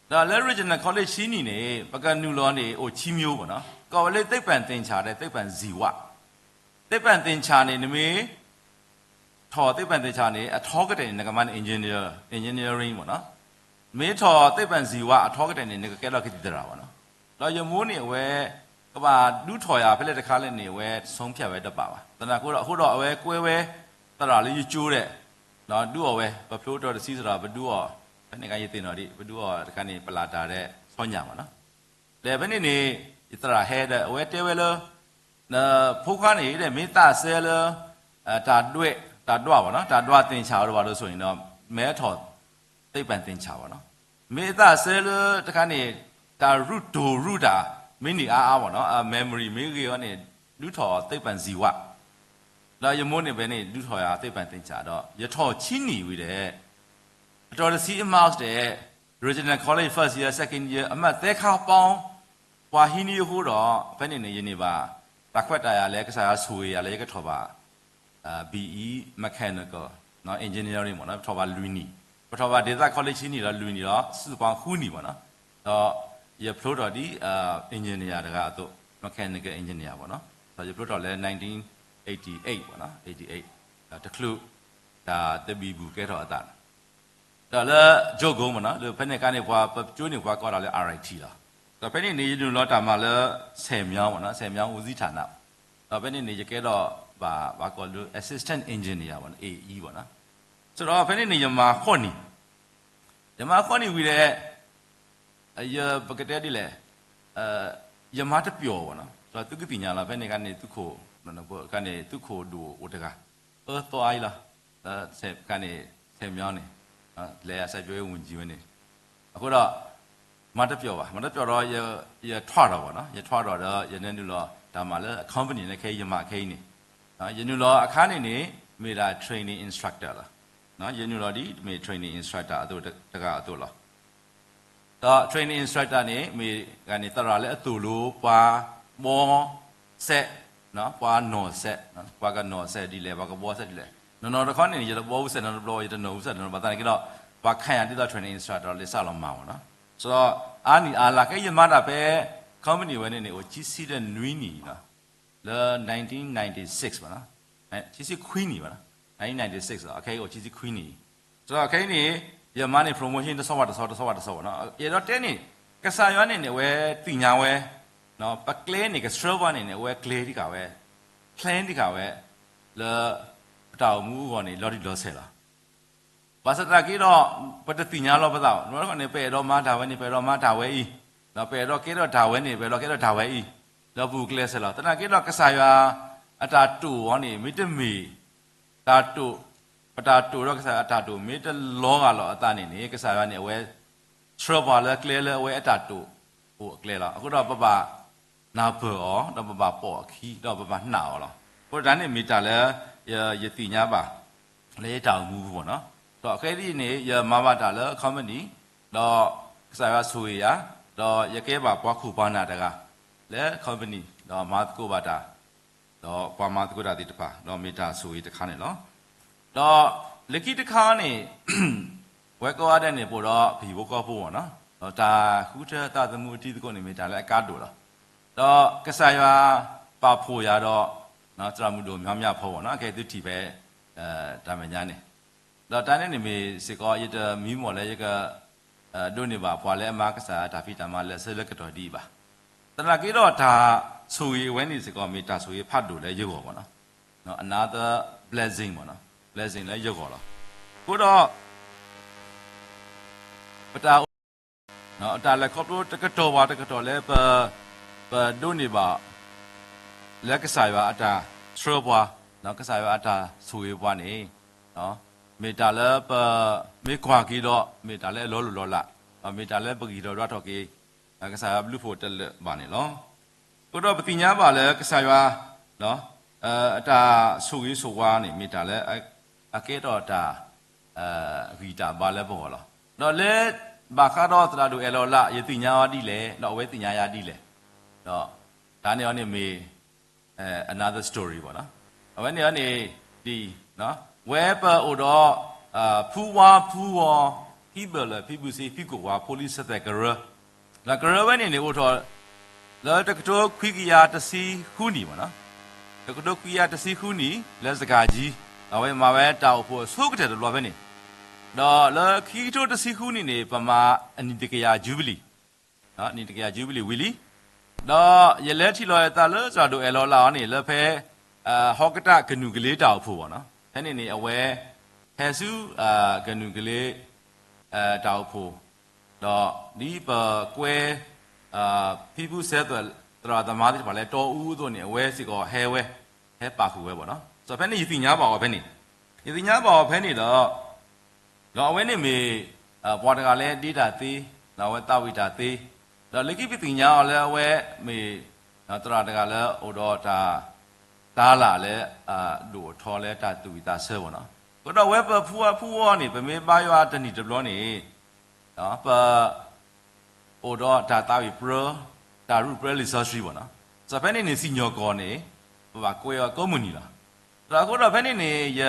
ဒီးလၢ regional college ခံနံၣ်န့ၣ် ပကနုာ်လီၤန့ၣ် အိၣ်ခံမျိုးဘၣ်နီၤ, ကိးဝဲလၢ သိပ္ပံသင်္ချာ ဒီး သိပ္ပံဇီဝ, သိပ္ပံသင်္ချာန့ၣ် နမ့ၢ် ထီၣ် သိပ္ပံသင်္ချာန့ၣ် အထီကတၢၢ်န့ၣ် နကမၤန့ၢ် engineer, engineering ဘၣ်နီၤ, မ့ၢ်ထီၣ် သိပ္ပံဇီဝ အထီကတၢၢ်န့ၣ် နကကဲထီၣ်ကသံၣ်သရၣ်ဘၣ်နီၤ. ဒီးယမိၢ်န့ၣ်အဝဲ ကဘၣ်ဒုးထီၣ်ယၤဖဲလဲၣ်တခါလဲၣ်န့ၣ် အဝဲ ဆုံးဖြတ် ဝဲတဘၣ်ဘၣ်. သနာ်က့ဒီး အဃိဒီးအဝဲကွဲဝဲ သရၣ်လၢယကၠိဒီး ဒုးအီၣ်ဝဲ ပဖျိထီၣ်တဆံသရၣ် ပဒုးအီၣ်, ဖဲန့ၣ်အခါယသ့ၣ်နီၣ်ဒံး ပဒုးအီၣ်တခါန့ၣ် ပလၢ်တၢ်ဒီးဆီညၣ်ဘၣ်နီၤ. ဒီးဖဲန့ၣ်န့ၣ် ယသရၣ်ဟဲဒီး အဝဲတဲဝဲလၢ နဖိခွါန့ၣ်ဒီး မ့ၢ်သးစဲလၢ တၢ်ဒွဲၣ် တၢ်ဒွးဘၣ်နီၤ, တၢ်ဒွးသင်္ချာ အီၤတဘၣ်ဒီးဆိၣ်န့ၣ်ဒီး မဲထီၣ် သိပ္ပံသင်္ချာ ဘၣ်နီၤ. မ့ၢ်သးစဲလၢတခါန့ၣ် တၢ်ရူတိၢ်ရူတၢ် မ့ၢ်န့ၢ်အါအါဘၣ်နီၤ, အ memory မ့ၢ်ဂ့ၤအီၤန့ၣ် ဒုးထီၣ် သိပ္ပံဇီဝ ဒီးယမိၢ်န့ၣ်ဖဲန့ၣ် ဒုးထီၣ်ယၤသ့ၣ်ပၣ်သ့ၣ်စးဒီး ယထီၣ်ဆံနံၣ်ဝံၤဒီး အတီၤတဆံအမးစတဲ Regina College first year, second year အမှတ်သၢခါပေါင်း ပှၤဟံးန့ၢ်အဃိဒီး ဖဲန့ၣ်န့ၣ် ယန့ၢ်ဘၣ် တၢ်ခွဲးတၢ်ယာ်လၢကစၢ်ယွၤဆိၣ်ဂ့ၤယၤလၢယကထီၣ်ဘၣ် BE Mechanical Engineering မ့ၢ်နီၤ, ပထီၣ်ဘၣ်လွံၢ်နံၣ်, ပထီၣ်ဘၣ် Deaf College ဆံနံၣ်ဒီးလွံၢ်နံၣ်ဒီး စုစုပေါင်းဃုနံၣ်မ့ၢ်နီၤ, ဒီးယဖျိထီၣ်ဒ် engineer တဂၤအသိး, mechanical engineer မ့ၢ်နီၤ, ဒီးယဖျိထီၣ်လၢ nineteen eighty-eight မ့ၢ်နီၤ, eighty-eight တချုး တၢ်တဘံၣ်ဘူၣ်ကဲထီၣ်အသး ဒီးလၢ Zhoukong မ့ၢ်နီၤ, လၢဖဲန့ၣ်အခါန့ၣ် ပှၤပကၠိန့ၣ် ပှၤကိးတၢ်လၢ RIT လီၤ. ဒီးဖဲန့ၣ်န့ၣ် ယနုာ်လီၤတၢ်မၤလၢ ဆယ်မြောင်း မ့ၢ်နီၤ, ဆယ်မြောင်းဦးစီးဌာန, ဒီးဖဲန့ၣ်န့ၣ် ယကဲထီၣ်ဘၣ် ပှၤကိးလၢ assistant engineer မ့ၢ်နီၤ, AE မ့ၢ်နီၤ. ဆိုတော့ ဖဲန့ၣ်န့ၣ် ယမၤဃိးနံၣ်, ယမၤဃိးနံၣ်ဝံၤဒီး ယပကတဲဒ်လဲၣ်, ယမၤတပျီၤမ့ၢ်နီၤ, ဒီးသုကသ့ၣ်ညါလီၤ, ဖဲန့ၣ်အခါန့ၣ် သုးခိၣ်, အခါန့ၣ် သုးခိၣ်ဒိၣ်အိၣ်တဂၤ အၢသီအါအံၤလီၤ, အခါန့ၣ် ဆယ်မြောင်း န့ၣ်, လဲၤအစၢ်ပျိဝဲ ဝန်ကြီး ဝဲန့ၣ်, အဃိဒီး မၤတပျီၤဘၣ်, မၤတပျီၤဒီး ယထွါထီၣ်မ့ၢ်နီၤ, ယထွါထီၣ်ဒီး ယနုာ်လီၤတၢ်မၤလၢ company လၢခဲအံၤ ယမၤခဲအံၤန့ၣ်, ယနုာ်လီၤအခါန့ၣ်န့ၣ် မ့ၢ်ဒၣ် training instructor လီၤ, ယနုာ်လီၤဒ်မ့ၢ် training instructor အသိးတဂၤအသိးလီၤ. ဒီး training instructor န့ၣ် မ့ၢ်ဂၤန့ၣ် သရၣ်လၢအသိၣ်လိပှၤဘီစဲး, ပှၤနီၣ်စဲး, ပှၤကနီၣ်စဲးဒ်လဲၣ်, ပှၤကဘီစဲးဒ်လဲၣ်, နီၢ်နီၢ်တခီန့ၣ် ယတဘီဘူးစဲးနီတဘျီ, ယတနီၣ်ဘူးစဲးနီတဘျီ, ဘၣ်သနာ်က့ဒီး ပှၤခါယၤဒ်သိး training instructor လၢစးလီၤမၤမ့ၢ်နီၤ, ဆိုတော့ အါနံၣ်အါလါ ခဲအံၤယမၤတၢ်ဖဲ company ဝဲန့ၣ်န့ၣ် အိၣ်ခံဆံဒီးနွံနံၣ်လီၤ, လၢ nineteen ninety-six မ့ၢ်နီၤ, ခံဆံခွံနံၣ်မ့ၢ်နီၤ, nineteen ninety-six လီၤ, အခဲအံၤအိၣ်ခံဆံခွံနံၣ်, ဆိုတော့ ခဲအံၤန့ၣ် ယမၤန့ၣ် promotion တဆီဘၣ်တဆီ တဆီဘၣ်တဆီမ့ၢ်နီၤ, ယအဲၣ်ဒိးတဲန့ၣ် ကစၢ်ယွၤန့ၣ်န့ၣ် အဝဲသ့ၣ်ညါဝဲ, ပကျဲန့ၣ် ကဆှၢပှၤန့ၣ်န့ၣ် အဝဲကျဲတံၢ်ဃာ်ဝဲ, plan တံၢ်ဃာ်ဝဲ လၢ ပတၢ်အိၣ်မူအဂီၢ်န့ၣ် လီၤတံၢ်လီၤဆဲးလီၤ. ဘၣ်ဆၣ်သနာ်က့ဒီး ပတသ့ၣ်ညါလီၤပသးဘၣ်, န့ၣ်ပအဲၣ်ဒိးမၤတၢ်ဝဲန့ၣ် ပအဲၣ်ဒိးမၤတၢ်ဝဲအံၤ, ဒီးပအဲၣ်ဒိးကဲထီၣ်တၢ်ဝဲန့ၣ် ပအဲၣ်ဒိးကဲထီၣ်တၢ်ဝဲအံၤ, ဒီးပူၤကျဲဆဲးလီၤ. သနာ်က့ဒီး ကစၢ်ယွၤအတၢ်တိာ်အီၤန့ၣ် မ့တမ့ၢ် တၢ်တိာ်, ပတၢ်တိာ်ဒီးကစၢ်ယွၤအတၢ်တိာ် မ့ၢ်တလီၤဂာ်လိာ်အသးန့ၣ်န့ၣ် ကစၢ်ယွၤန့ၣ် အဝဲ ဆှၢပှၤလၢကျဲလၢအဝဲအတၢ်တိာ်အိၣ်အကျဲလီၤ. အဃိဒီးပဘၣ်နၢ်ပၢၢ်အီၤ ဒီးပဘၣ်ပိာ်အခံ ဒီးပဘၣ်နာ်အီၤလီၤ. အဃိတၢ်န့ၣ်မ့ၢ်တၢ်လၢ ယသ့ၣ်ညါဘၣ် လၢယတၢ်အိၣ်မူပူၤမ့ၢ်နီၤ. ဒီးခဲအံၤန့ၣ် ယမၤဘၣ်တၢ်လၢ company ဒီးကစၢ်ယွၤဆိၣ်ဂ့ၤယၤ, ဒီးယကဲဘၣ်ပှၤခိၣ်ပှၤနၢ်တဂၤ လၢ company ဒီးမၤသကိးဘၣ်တၢ် ဒီးပှၤမၤသကိးတၢ်သ့ၣ်တဖၣ် ဒီးမ့ၢ်တၢ်ဆိၣ်ဂ့ၤတခါန့ၣ်လီၤ. ဒီးလၢခံတခါန့ၣ် ဝဲကိးဂၤဒဲးန့ၣ် ပအိၣ်ဒီးပဟံၣ်ဖိဃီဖိမ့ၢ်နီၤ, ဒီးတၢ်ဃုထၢသးသမူအတံၤသကိးန့ၣ် မ့ၢ်တၢ်လၢအကါဒိၣ်လီၤ. ဒီးကစၢ်ယွၤပာ်ဖှိၣ်ယၤဒီး သရၣ်မုၣ်ဒိၣ်မၠီမၠၣ်ဖိမ့ၢ်နီၤ, ကဲသုထံၣ်ဖဲ တၢ်မဲာ်ညါန့ၣ်, ဒီးတၢ်န့ၣ်န့ၣ်မ့ၢ်စ့ၢ်ကီး ယတမံမီၢ်လၢယက ဒိးန့ၢ်ဘၣ်ပှၤလၢအမၤကစၢ်တၢ်ဖံးတၢ်မၤလၢာ်ဆၢလၢကတီၢ်ဒ်အံၤဘၣ်. သနာ်က့ဒီးတၢ်ဆိၣ်ဂ့ၤအဝဲန့ၣ်စ့ၢ်ကီး မ့ၢ်တၢ်ဆိၣ်ဂ့ၤဖးဒိၣ်လၢယဂီၢ်မ့ၢ်နီၤ, another blessing မ့ၢ်နီၤ, blessing လၢယဂီၢ်လီၤ. အဃိဒီး ပတၢ်အိၣ် တၢ်လဲၤခီဖျိတကတီၢ်ဘၣ်တကတီၢ်လၢပ ပဒိးန့ၢ်ဘၣ် လၢကစၢ်ယွၤအတၢ်ဆှၢပှၤ, ကစၢ်ယွၤအတၢ်ဆိၣ်ဂ့ၤပှၤန့ၣ် မ့ၢ်တၢ်လၢပမ့ၢ်ကွၢ်က့ၤဒီး မ့ၢ်တၢ်လၢအလီၤလိၢ်လီၤလး, ဒီးမ့ၢ်တၢ်လၢပဂံၢ်ထီၣ်ဒွးထီၣ်က့ၤ ကစၢ်ယွၤဘျုးဖှိၣ်တလၢာ်ဘၣ်န့ၣ်လီၤ. အဃိဒီးပသ့ၣ်ညါဘၣ်လၢကစၢ်ယွၤ အတၢ်ဆိၣ်ဂ့ၤဆိၣ်ဝါန့ၣ် မ့ၢ်တၢ်လၢအကဲထီၣ်တၢ် ဂံၢ်တၢ်ဘါလၢပဂီၢ်လီၤ. ဒီးလၢဘၣ်ဃးဒီးသရၣ်ဒိၣ်အဲၣ်လီၤလး ယသ့ၣ်ညါအီၤဒ်လဲၣ်, ဒီးအဝဲသ့ၣ်ညါယၤဒ်လဲၣ်, ဒီးတၢ်န့ၣ်အီၤန့ၣ်မ့ၢ် another story မ့ၢ်နီၤ. အဝဲန့ၣ်အီၤန့ၣ် ဒ်အံၤ, ဝဲပအိၣ်ဒီး ဖူဝါဖူဝီၤ ဖံဘၢၣ်လၢၢ် ဖံဘူၣ်စ့ ဖံကိၣ်ဝါ ဖိလံၤဆဲးသဲးကရၢ, ဒီးကရၢဝဲန့ၣ်န့ၣ် အိၣ်ထီၣ် လၢတကထိခွံကယၤတဆံဃုနံၣ်မ့ၢ်နီၤ, တကထိခွံကယၤတဆံဃုနံၣ် လၢစကၤကၠံ, အဝဲမၤဝဲတၢ်အိၣ်ဖှိၣ်အဆိကတၢၢ်တဘျီဖဲန့ၣ်, ဒီးလၢခံကထိတဆံဃုနံၣ်န့ၣ် ပမၤအနံၣ်တကယၤယူဘလံၤ, အနံၣ်တကယၤယူဘလံၤဝံၤလံ, ဒီးယလဲၤထံၣ်လီၤယသးလၢသရၣ်ဒိၣ်အဲၣ်လီၤလးအီၤန့ၣ် လၢဖဲ ဟီကတၢၣ်ကနူၣ်ကလ့တၢ်အိၣ်ဖှိၣ်မ့ၢ်နီၤ, ဖဲန့ၣ်န့ၣ် အဝဲ ဟဲဆူ ကနူၣ်ကလ့ တၢ်အိၣ်ဖှိၣ်, ဒီးဒ်ပကွဲ ဖံဖုစဲးသွဲၣ် သရၣ်သမါသ့ၣ်တဖၣ်လၢတီအူအသိးန့ၣ် အဝဲစ့ၢ်ကီးဟဲဝဲ ဟဲပာ်ဃုာ်ဝဲမ့ၢ်နီၤ, ဒီးဖဲန့ၣ်ယသ့ၣ်ညါဘၣ်အီၤဖဲန့ၣ်, ယသ့ၣ်ညါဘၣ်အီၤဖဲန့ၣ်ဒီး ဒီးအဝဲန့ၣ်မ့ၢ် ပှၤတဂၤလၢဒ့တၢ်သ့, ဒီးအဝဲသးဝံၣ်တၢ်သ့, ဒီးလၢခံပသ့ၣ်ညါအီၤလၢအဝဲမ့ၢ် သရၣ်တဂၤလၢအိၣ်ဒီးတၢ် တၢ်လၢအဒိၣ်အထီလၢတၢ်သူၣ်ဝံၣ်သးဆၢဘၣ်နီၤ. အဃိဒီးအဝဲပဖုဝါဖုဝီန့ၣ် ပမ့ၢ်ဘါယွၤတနံၣ်တဘျီန့ၣ် ပ အိၣ်ဒီးတၢ်သးဝံၣ်ပြၢ, တၢ်ရူၢ်ပြၢလံာ်စီဆှံဘၣ်နီၤ. ဒီးဖဲန့ၣ်န့ၣ် စံၣ်ညီၣ်ကွီၢ်န့ၣ် ပဘၣ်ကွဲးအီၤကိးမုၢ်နံၤလီၤ. ဒီးအဃိဒီးဖဲန့ၣ်န့ၣ် ယ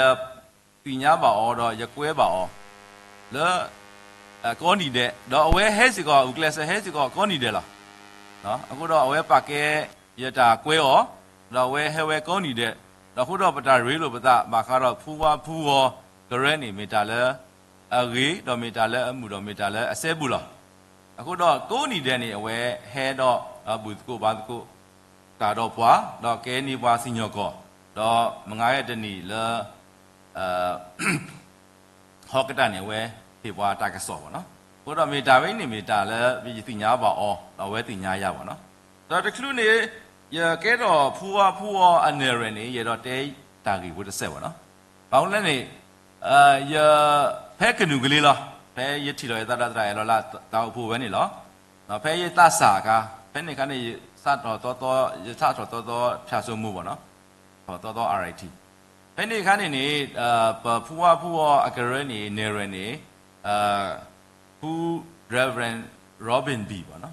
သ့ၣ်ညါဘၣ်အီၤဒီးယကွဲးဘၣ်အီၤ လၢ ကိးနံၤဒဲး, ဒီးအဝဲဟဲစ့ၢ်ကီး ဂုာ်ကျဲးစၢးဟဲစ့ၢ်ကီးကိးနံၤဒဲးလီၤ. အဃိဒီးအဝဲပာ်ကဲယတၢ်ကွဲးအီၤ, ဒီးအဝဲဟဲဝဲကိးနံၤဒဲး, ဒီးအဃိဒီးပတၢ်ရ့လိာ်ပသး ဘၣ်ဃးဒီးဖုဝါဖုဝီကရၢန့ၣ် မ့ၢ်တၢ်လၢအဂ့ၤ, ဒီးမ့ၢ်တၢ်လၢအမုာ်, ဒီးမ့ၢ်တၢ်လၢအစဲဘူးလီၤ. အဃိဒီးကိးနံၤဒဲးန့ၣ် အဝဲဟဲဒီး ဘူၣ်သကိးဘါသကိး တၢ်ဒီးပှၤ, ဒီးကဲန့ၢ်ပှၤစံၣ်ညီၣ်ကွီၢ်, ဒီးမုၢ်ဂၤတနံၤလၢ ဟီၣ်ကတၢၢ်န့ၣ် အဝဲဟ့ၣ်ပှၤတၢ်ကစီၣ်ဘၣ်နီၤ. အဃိဒီးမ့ၢ်တၢ်ဝဲအံၤန့ၣ် မ့ၢ်တၢ်လၢယသ့ၣ်ညါဘၣ်အီၤ ဒီးအဝဲသ့ၣ်ညါယၤဘၣ်နီၤ. ဒီးတချုးန့ၣ် ယကဲထီၣ်ဖုဝါဖုဝီအနဲၣ်ရွဲၣ်န့ၣ် ယအဲၣ်ဒိးတဲတၢ်ဂ့ၢ်ဖိတစဲးဘၣ်နီၤ. ဘၣ်မနုၤလဲၣ်န့ၣ် ယ ဖဲကနူာ်ကလ့လီၤ, ဖဲယထံၣ်လီၤယသးဒီးသရၣ်အဲၣ်လီၤလးတၢ်အိၣ်ဖှိၣ်ဝဲန့ၣ်လီၤ. ဖဲယသးစၢ်အခါ, ဖဲန့ၣ်အခါန့ၣ် ယစးထီၣ်သီသီ, ယစးထီၣ်သီသီ ဖၠၣ်စိမိၤဘၣ်နီၤ, ထီၣ်သီသီ R I T. ဖဲန့ၣ်အခါန့ၣ်န့ၣ် ပဖုဝါဖုဝီအကရၢန့ၣ် နဲၣ်ရွဲၣ်န့ၣ် ဖု Reverend Robin B ဘၣ်နီ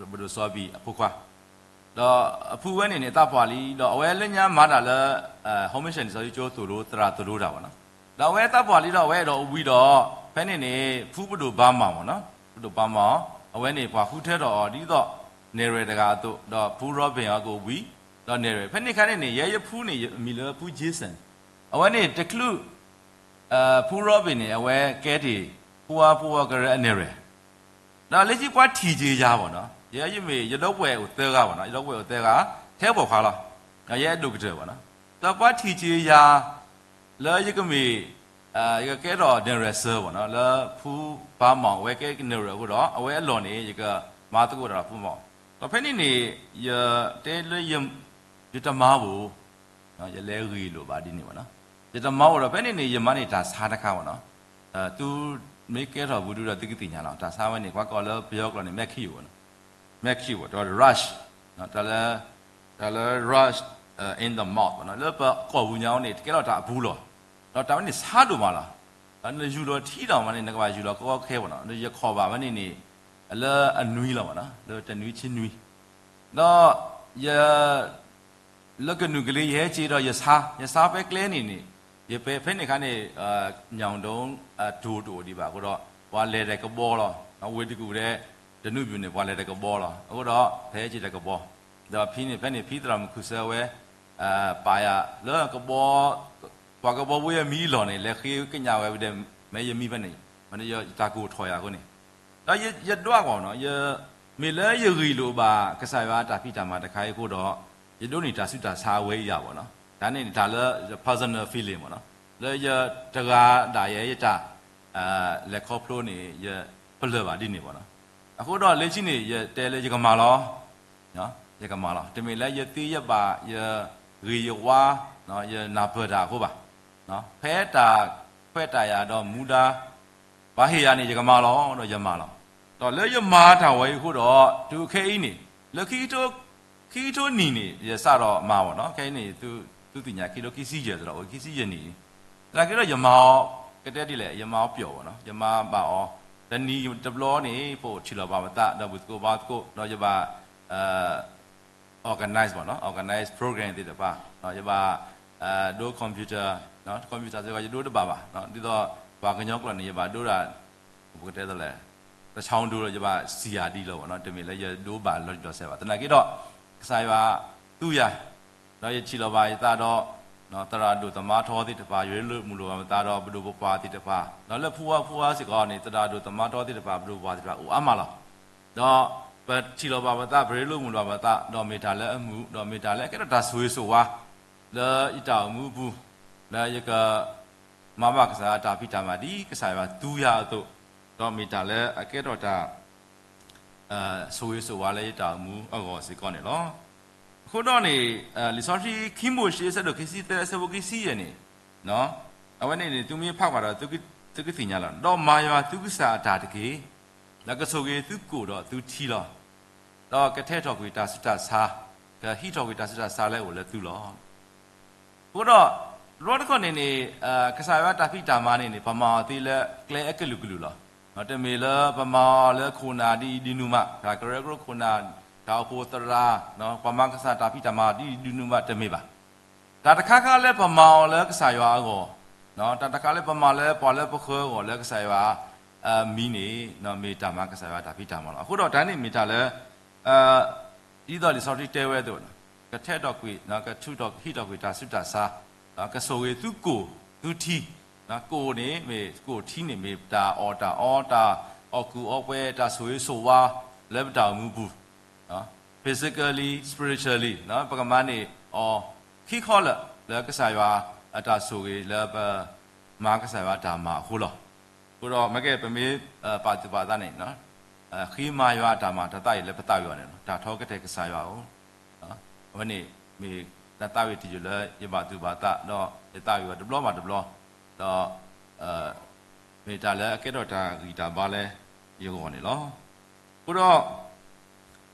ၤ, ပဒိၣ်စီၤဘံၣ်အဖိခွါ, ဒီးအဖုဝဲန့ၣ်န့ၣ် သးပှၢ်လံ, ဒီးအဝဲလၢညါမၤတၢ်လၢ ဟီၣ်မ့ၢ်ၡဲၣ်န့ၣ် စီၤယိကၠိသိၣ်လိသရၣ်သိၣ်လိတၢ်ဘၣ်နီၤ. ဒီးအဝဲသးပှၢ်လံဒီး အဝဲအဲၣ်ဒိးအိၣ်ဘှံးဒီး ဖဲန့ၣ်န့ၣ် ဖုပဒိၣ်ဘါမၤမ့ၢ်နီၤ, ပဒိၣ်ဘါမၤအီၤ, အဝဲန့ၣ်ပှၤဃုထၢထီၣ်အီၤဒ်သိး နဲၣ်ရွဲၣ်တဂၤအသိး, ဒီးဖု Robin အီၤကအိၣ်ဘှံး, ဒီးနဲၣ်ရွဲၣ် ဖဲန့ၣ်အခါန့ၣ်န့ၣ် ယဲယဖုန့ၣ် အမံၤလၢဖု Jason, အဝဲန့ၣ်တချုး ဖု Robin န့ၣ် အဝဲကဲတ့ၢ် ဖုဝါဖုဝီကရၢအနဲၣ်ရွဲၣ်, ဒီးလၢခံပှၤထံၣ်က့ၤယၤဘၣ်နီၤ, ယဲယမ့ၢ် ယဒီပုၢ်ဝဲၢ်အိၣ်သၢဂၤဘၣ်နီၤ, ယဒီပုၢ်ဝဲၢ်အိၣ်သၢဂၤ, ထဲပိာ်ခွါလီၤ, ယဲအဒိၣ်ကတၢၢ်ဘၣ်နီၤ, ဒီးပှၤထံၣ်က့ၤယၤ လၢယကမ့ၢ် ယကကဲထီၣ်နဲၣ်ရွဲၣ်စၢၤဘၣ်နီၤ, လၢဖုဘါမၤအီၤ အဝဲကဲနဲၣ်ရွဲၣ်အဃိဒီး အဝဲအလီၢ်န့ၣ် ယကမၤသကိးတၢ်ဒီးဖုဘါမၤအီၤ, ဒီးဖဲန့ၣ်န့ၣ် ယတဲလၢ ယတမၤဘၣ် ယလဲၤဂ့ၢ်လိာ်ဘၣ်ဒ်န့ၣ်ဘၣ်နီၤ, ယတမၤအိၣ်ဒီး ဖဲန့ၣ်န့ၣ် ယမၤန့ၢ်တၢ်ဆါတခါဘၣ်နီၤ, သုမ့ၢ်ကဲထီၣ်ဘူးဒုဒီး သုကသ့ၣ်ညါလီၤ, တၢ်ဆါဝဲန့ၣ် ပှၤကိးလၢပယီၤကျိာ်န့ၣ် မ့ၣ်ခံဘၣ်နီၤ, မ့ၣ်ခံဘၣ် တၢ် rush, တၢ်လၢ တၢ်လၢ rush in the mouth ဘၣ်နီၤ, လၢပကိာ်ပူၤညါန့ၣ် တကဲထီၣ်တၢ်အပူၤလီၤ, ဒီးတၢ်ဝဲန့ၣ်ဆါဒိၣ်မးလီၤ, ဒီးနယူၤလီၤထံဒီးမးန့ၣ် နကဘၣ်ယူၤလီၤကီကီခဲခဲဘၣ်နီၤ, ယခီၣ်ဘၣ်ဝဲန့ၣ်န့ၣ် လၢအနွံလီၤဘၣ်နီၤ, လၢတနွံဆံနွံ, ဒီးယ လၢကနူာ်ကလ့ယဟဲက့ၤဒီးယဆါ, ယဆါဖဲကျဲန့ၣ်န့ၣ်, ယဖဲ ဖဲန့ၣ်အခါန့ၣ် ညၣ်ဒိၣ်တိၢ်တအိၣ်ဒံးဘၣ်အဃိဒီး ပှၤလဲၤတကဘီလီၤ, ဝ့ၢ်တကူၣ်ဒီး တနူဘျုးန့ၣ် ပှၤလဲၤတကဘီလီၤ, အဃိဒီး ဖဲဟဲက့ၤတကဘီ, ဒီးဖဲန့ၣ် ဖဲန့ၣ် ဖံသရၣ်မုၣ်ခူၣ်စၢဝဲ ပာ်ယၤလၢကဘီ, ပှၤကဘီဝဲအမံၤအလီၢ်န့ၣ် လဲၤဃ့ကညးဝဲဒဲး မ့ၢ်ယမံဖဲန့ၣ်, မ့ၢ်ယတၢ်ကိၢ်ထီၣ်ယၤအဃိန့ၣ်, ဒီးယဒွးကွၢ်နီၤ, ယ မ့ၢ်လၢယဂ့ၢ်လိာ်ဘၣ်ကစၢ်ယွၤအတၢ်ဖံးတၢ်မၤတခါအံၤအဃိဒီး ယဒိးန့ၢ်တၢ်ဆူးတၢ်ဆါအဝဲအံၤယၤဘၣ်နီၤ, တၢ်န့ၣ်န့ၣ် တၢ်လၢ personal feeling ဘၣ်နီၤ, လၢယတဂၤဒၣ်ယဲယတၢ် လဲၤခီဖျိန့ၣ် ယပလၢၢ်ဘၣ်ဒ်န့ၣ်ဘၣ်နီၤ, အဃိဒီးလၢခံန့ၣ် ယတဲလၢယကမၤလီၤ, ယကမၤလီၤ, တမ့ၢ်လၢယသ့ယဘၣ် ယဂ့ၤယဝါ ယနၢ်ပၢၢ်တၢ်အဃိဘၣ်, ဖဲတၢ်ခွဲးတၢ်ယာ်ဒီးမူဒါ ပှၤဟ့ၣ်ယၤန့ၣ် ယကမၤလီၤ ဒီးယမၤလီၤ, ဒီးလၢယမၤတၢ်ဝဲအံၤအဃိဒီး တုၤခဲအံၤန့ၣ် လၢ ခံကထိနံၣ်န့ၣ် ယစးထီၣ်မၤဘၣ်နီၤ, ခဲအံၤန့ၣ် သုသ့ၣ်ညါ ခံကထိခံဆံယဲၢ်သဒီး အိၣ်ခံဆံယဲၢ်နံၣ်, သနာ်က့ဒီးယမၤအီၤ ကတဲဒ်လဲၣ် ယမၤအီၤပျီၣ်ဘၣ်နီၤ, ယမၤဘၣ်အီၤ တနံၤတဘျီန့ၣ် ပအိၣ်ထံၣ်လီၤဘၣ်ပသး ဒီးဘူၣ်သကိးဘါသကိး ဒီးယဘၣ် organize ဘၣ်နီၤ, organize program သ့ၣ်တဖၣ်, ယဘၣ် ဒိ computer, computer စ့ၢ်ကီး ယဒိတဘၣ်ဘၣ်, ဒ်သိးပှၤကညီကျိာ်န့ၣ် ယဘၣ်ဒိဒၣ် ပကတဲဒ်လဲၣ် တဆီဒိလီၤ ယဘၣ်စံၣ်ယၤဒ်လီၤဘၣ်နီၤ, တမ့ၢ်လၢယဒိဘၣ်လီၤတံၢ်လီၤဆဲးဘၣ်. သနာ်က့ဒီး ကစၢ်ယွၤသူယၤ, ဒီးယထံၣ်လီၤဘၣ်ယသးဒီး သရၣ်ဒိၣ်သမါထီသ့ၣ်တဖၣ်, ယရ့လိာ်မုာ်လိာ်ဘၣ်ပသးဒီး ပဒိၣ်ပပှၢ်သ့ၣ်တဖၣ်, ဒီးလၢဖုဝါဖုဝါစ့ၢ်ကီးန့ၣ် သရၣ်ဒိၣ်သမါထီသ့ၣ်တဖၣ် ပဒိၣ်ပပှၢ်သ့ၣ်တဖၣ် အိၣ်အါမးလီၤ. ဒီးပထံၣ်လီၤဘၣ်ပသး ပရ့လိာ်မုာ်လိာ်ဘၣ်ပသး ဒီးမ့ၢ်တၢ်လၢအမုာ် ဒီးမ့ၢ်တၢ်လၢအကဲထီၣ်တၢ်ဆိၣ်ဂ့ၤဆိၣ်ဝါ လၢယတၢ်အိၣ်မူအပူၤ, လၢယက မၤဘၣ်ကစၢ်ယွၤတၢ်ဖံးတၢ်မၤဒ်ကစၢ်ယွၤသူယၤအသိး, ဒီးမ့ၢ်တၢ်လၢအကဲထီၣ်တၢ် ဆိၣ်ဂ့ၤဆိၣ်ဝါလၢယတၢ်အိၣ်မူအဂီၢ်စ့ၢ်ကီးန့ၣ်လီၤ. အဃိဒီးန့ၣ် လံာ်စီဆှံခံမိၤၡ့အဆၢဒိၣ်ခံဆံသၢအဆၢဖိခံဆံယဲၢ်န့ၣ်, အဝဲန့ၣ်န့ၣ် သုမ့ၢ်ဖးကွၢ်ဒီး သုကသ့ၣ်ညါလီၤ. ဒီးမၤယွၤသုကစၢ်အတၢ်တက့ၢ်, ဒီးကဆိၣ်ဂ့ၤသုကိၣ်ဒီးသုထံလီၤ. ဒီးကထဲထီၣ်ကွံာ်တၢ်ဆူးတၢ်ဆါ, ကဟံးထီၣ်ကွံာ်တၢ်ဆူးတၢ်ဆါလၢအအိၣ်လၢသုလီၤ. အဃိဒီး တဘျီတခီၣ်န့ၣ်န့ၣ် ကစၢ်ယွၤတၢ်ဖံးတၢ်မၤန့ၣ်န့ၣ် ပမၤအီၤသ့လၢကျဲအကလုာ်ကလုာ်လီၤ. တမ့ၢ်လၢပမၤအီၤလၢခိၣ်နၢ်ဒ်အံၤဒ်နုၤမး, တၢ်ကရၢကရိခိၣ်နၢ်, တၢ်အိၣ်ဖှိၣ်သရၣ်, ပှၤမၤကစၢ်တၢ်ဖံးတၢ်မၤဒ်အံၤဒ်နုၤမး တမ့ၢ်ဘၣ်. တၢ်တခါခါလၢပမၤအီၤလၢကစၢ်ယွၤအဂီၢ်, တၢ်တခါလၢပမၤလၢပှၤလၢပဃၢအဂီၢ်လၢကစၢ်ယွၤ မံၤန့ၣ် မ့ၢ်တၢ်မၤကစၢ်ယွၤတၢ်ဖံးတၢ်မၤလီၤ. အဃိဒီးတၢ်န့ၣ်မ့ၢ်တၢ်လၢ ဒ်သိးလံာ်စီဆှံတဲဝဲအသိး, ကထဲးထီၣ်ကွံာ်, ကထုးထီၣ်ဟံးထီၣ်ကွံာ်တၢ်ဆူးတၢ်ဆါ, ကဆိၣ်ဂ့ၤသုကိၣ်သုထံ, ကိၣ်န့ၣ်မ့ၢ်ကိၣ်, ထံန့ၣ်မ့ၢ်တၢ်အီၣ်တၢ်အီ, တၢ်အီၣ်ကူၣ်အီပှဲၤ, တၢ်ဆိၣ်ဂ့ၤဆိၣ်ဝါလၢပတၢ်အိၣ်မူပူၤ, physically, spiritually ပကမၤန့ၢ်အီၤခံခီလၢာ် လၢကစၢ်ယွၤအတၢ်ဆိၣ်ဂ့ၤလၢပမၤကစၢ်ယွၤအတၢ်မၤအဃိလီၤ. အဃိဒီးမ့ၢ်ကဲ ပမ့ၢ်ပာ်သူၣ်ပာ်သးန့ၣ် ဃ့မၤယွၤအတၢ်မၤ တၢ်သးဝံၣ်လၢပသးဝံၣ်အီၤန့ၣ် တၢ်ထီကတၢၢ်ကစၢ်ယွၤဧိၤ, အဝဲန့ၣ်မ့ၢ်တၢ်သးဝံၣ်တယုၢ်လၢ ယဘၣ်သူၣ်ဘၣ်သး ဒီးယသးဝံၣ်အီၤတဘျီဘၣ်တဘျီ, ဒီး မ့ၢ်တၢ်လၢအကဲထီၣ်တၢ်ဂံၢ်တၢ်ဘါလၢယဂီၢ်န့ၣ်လီၤ.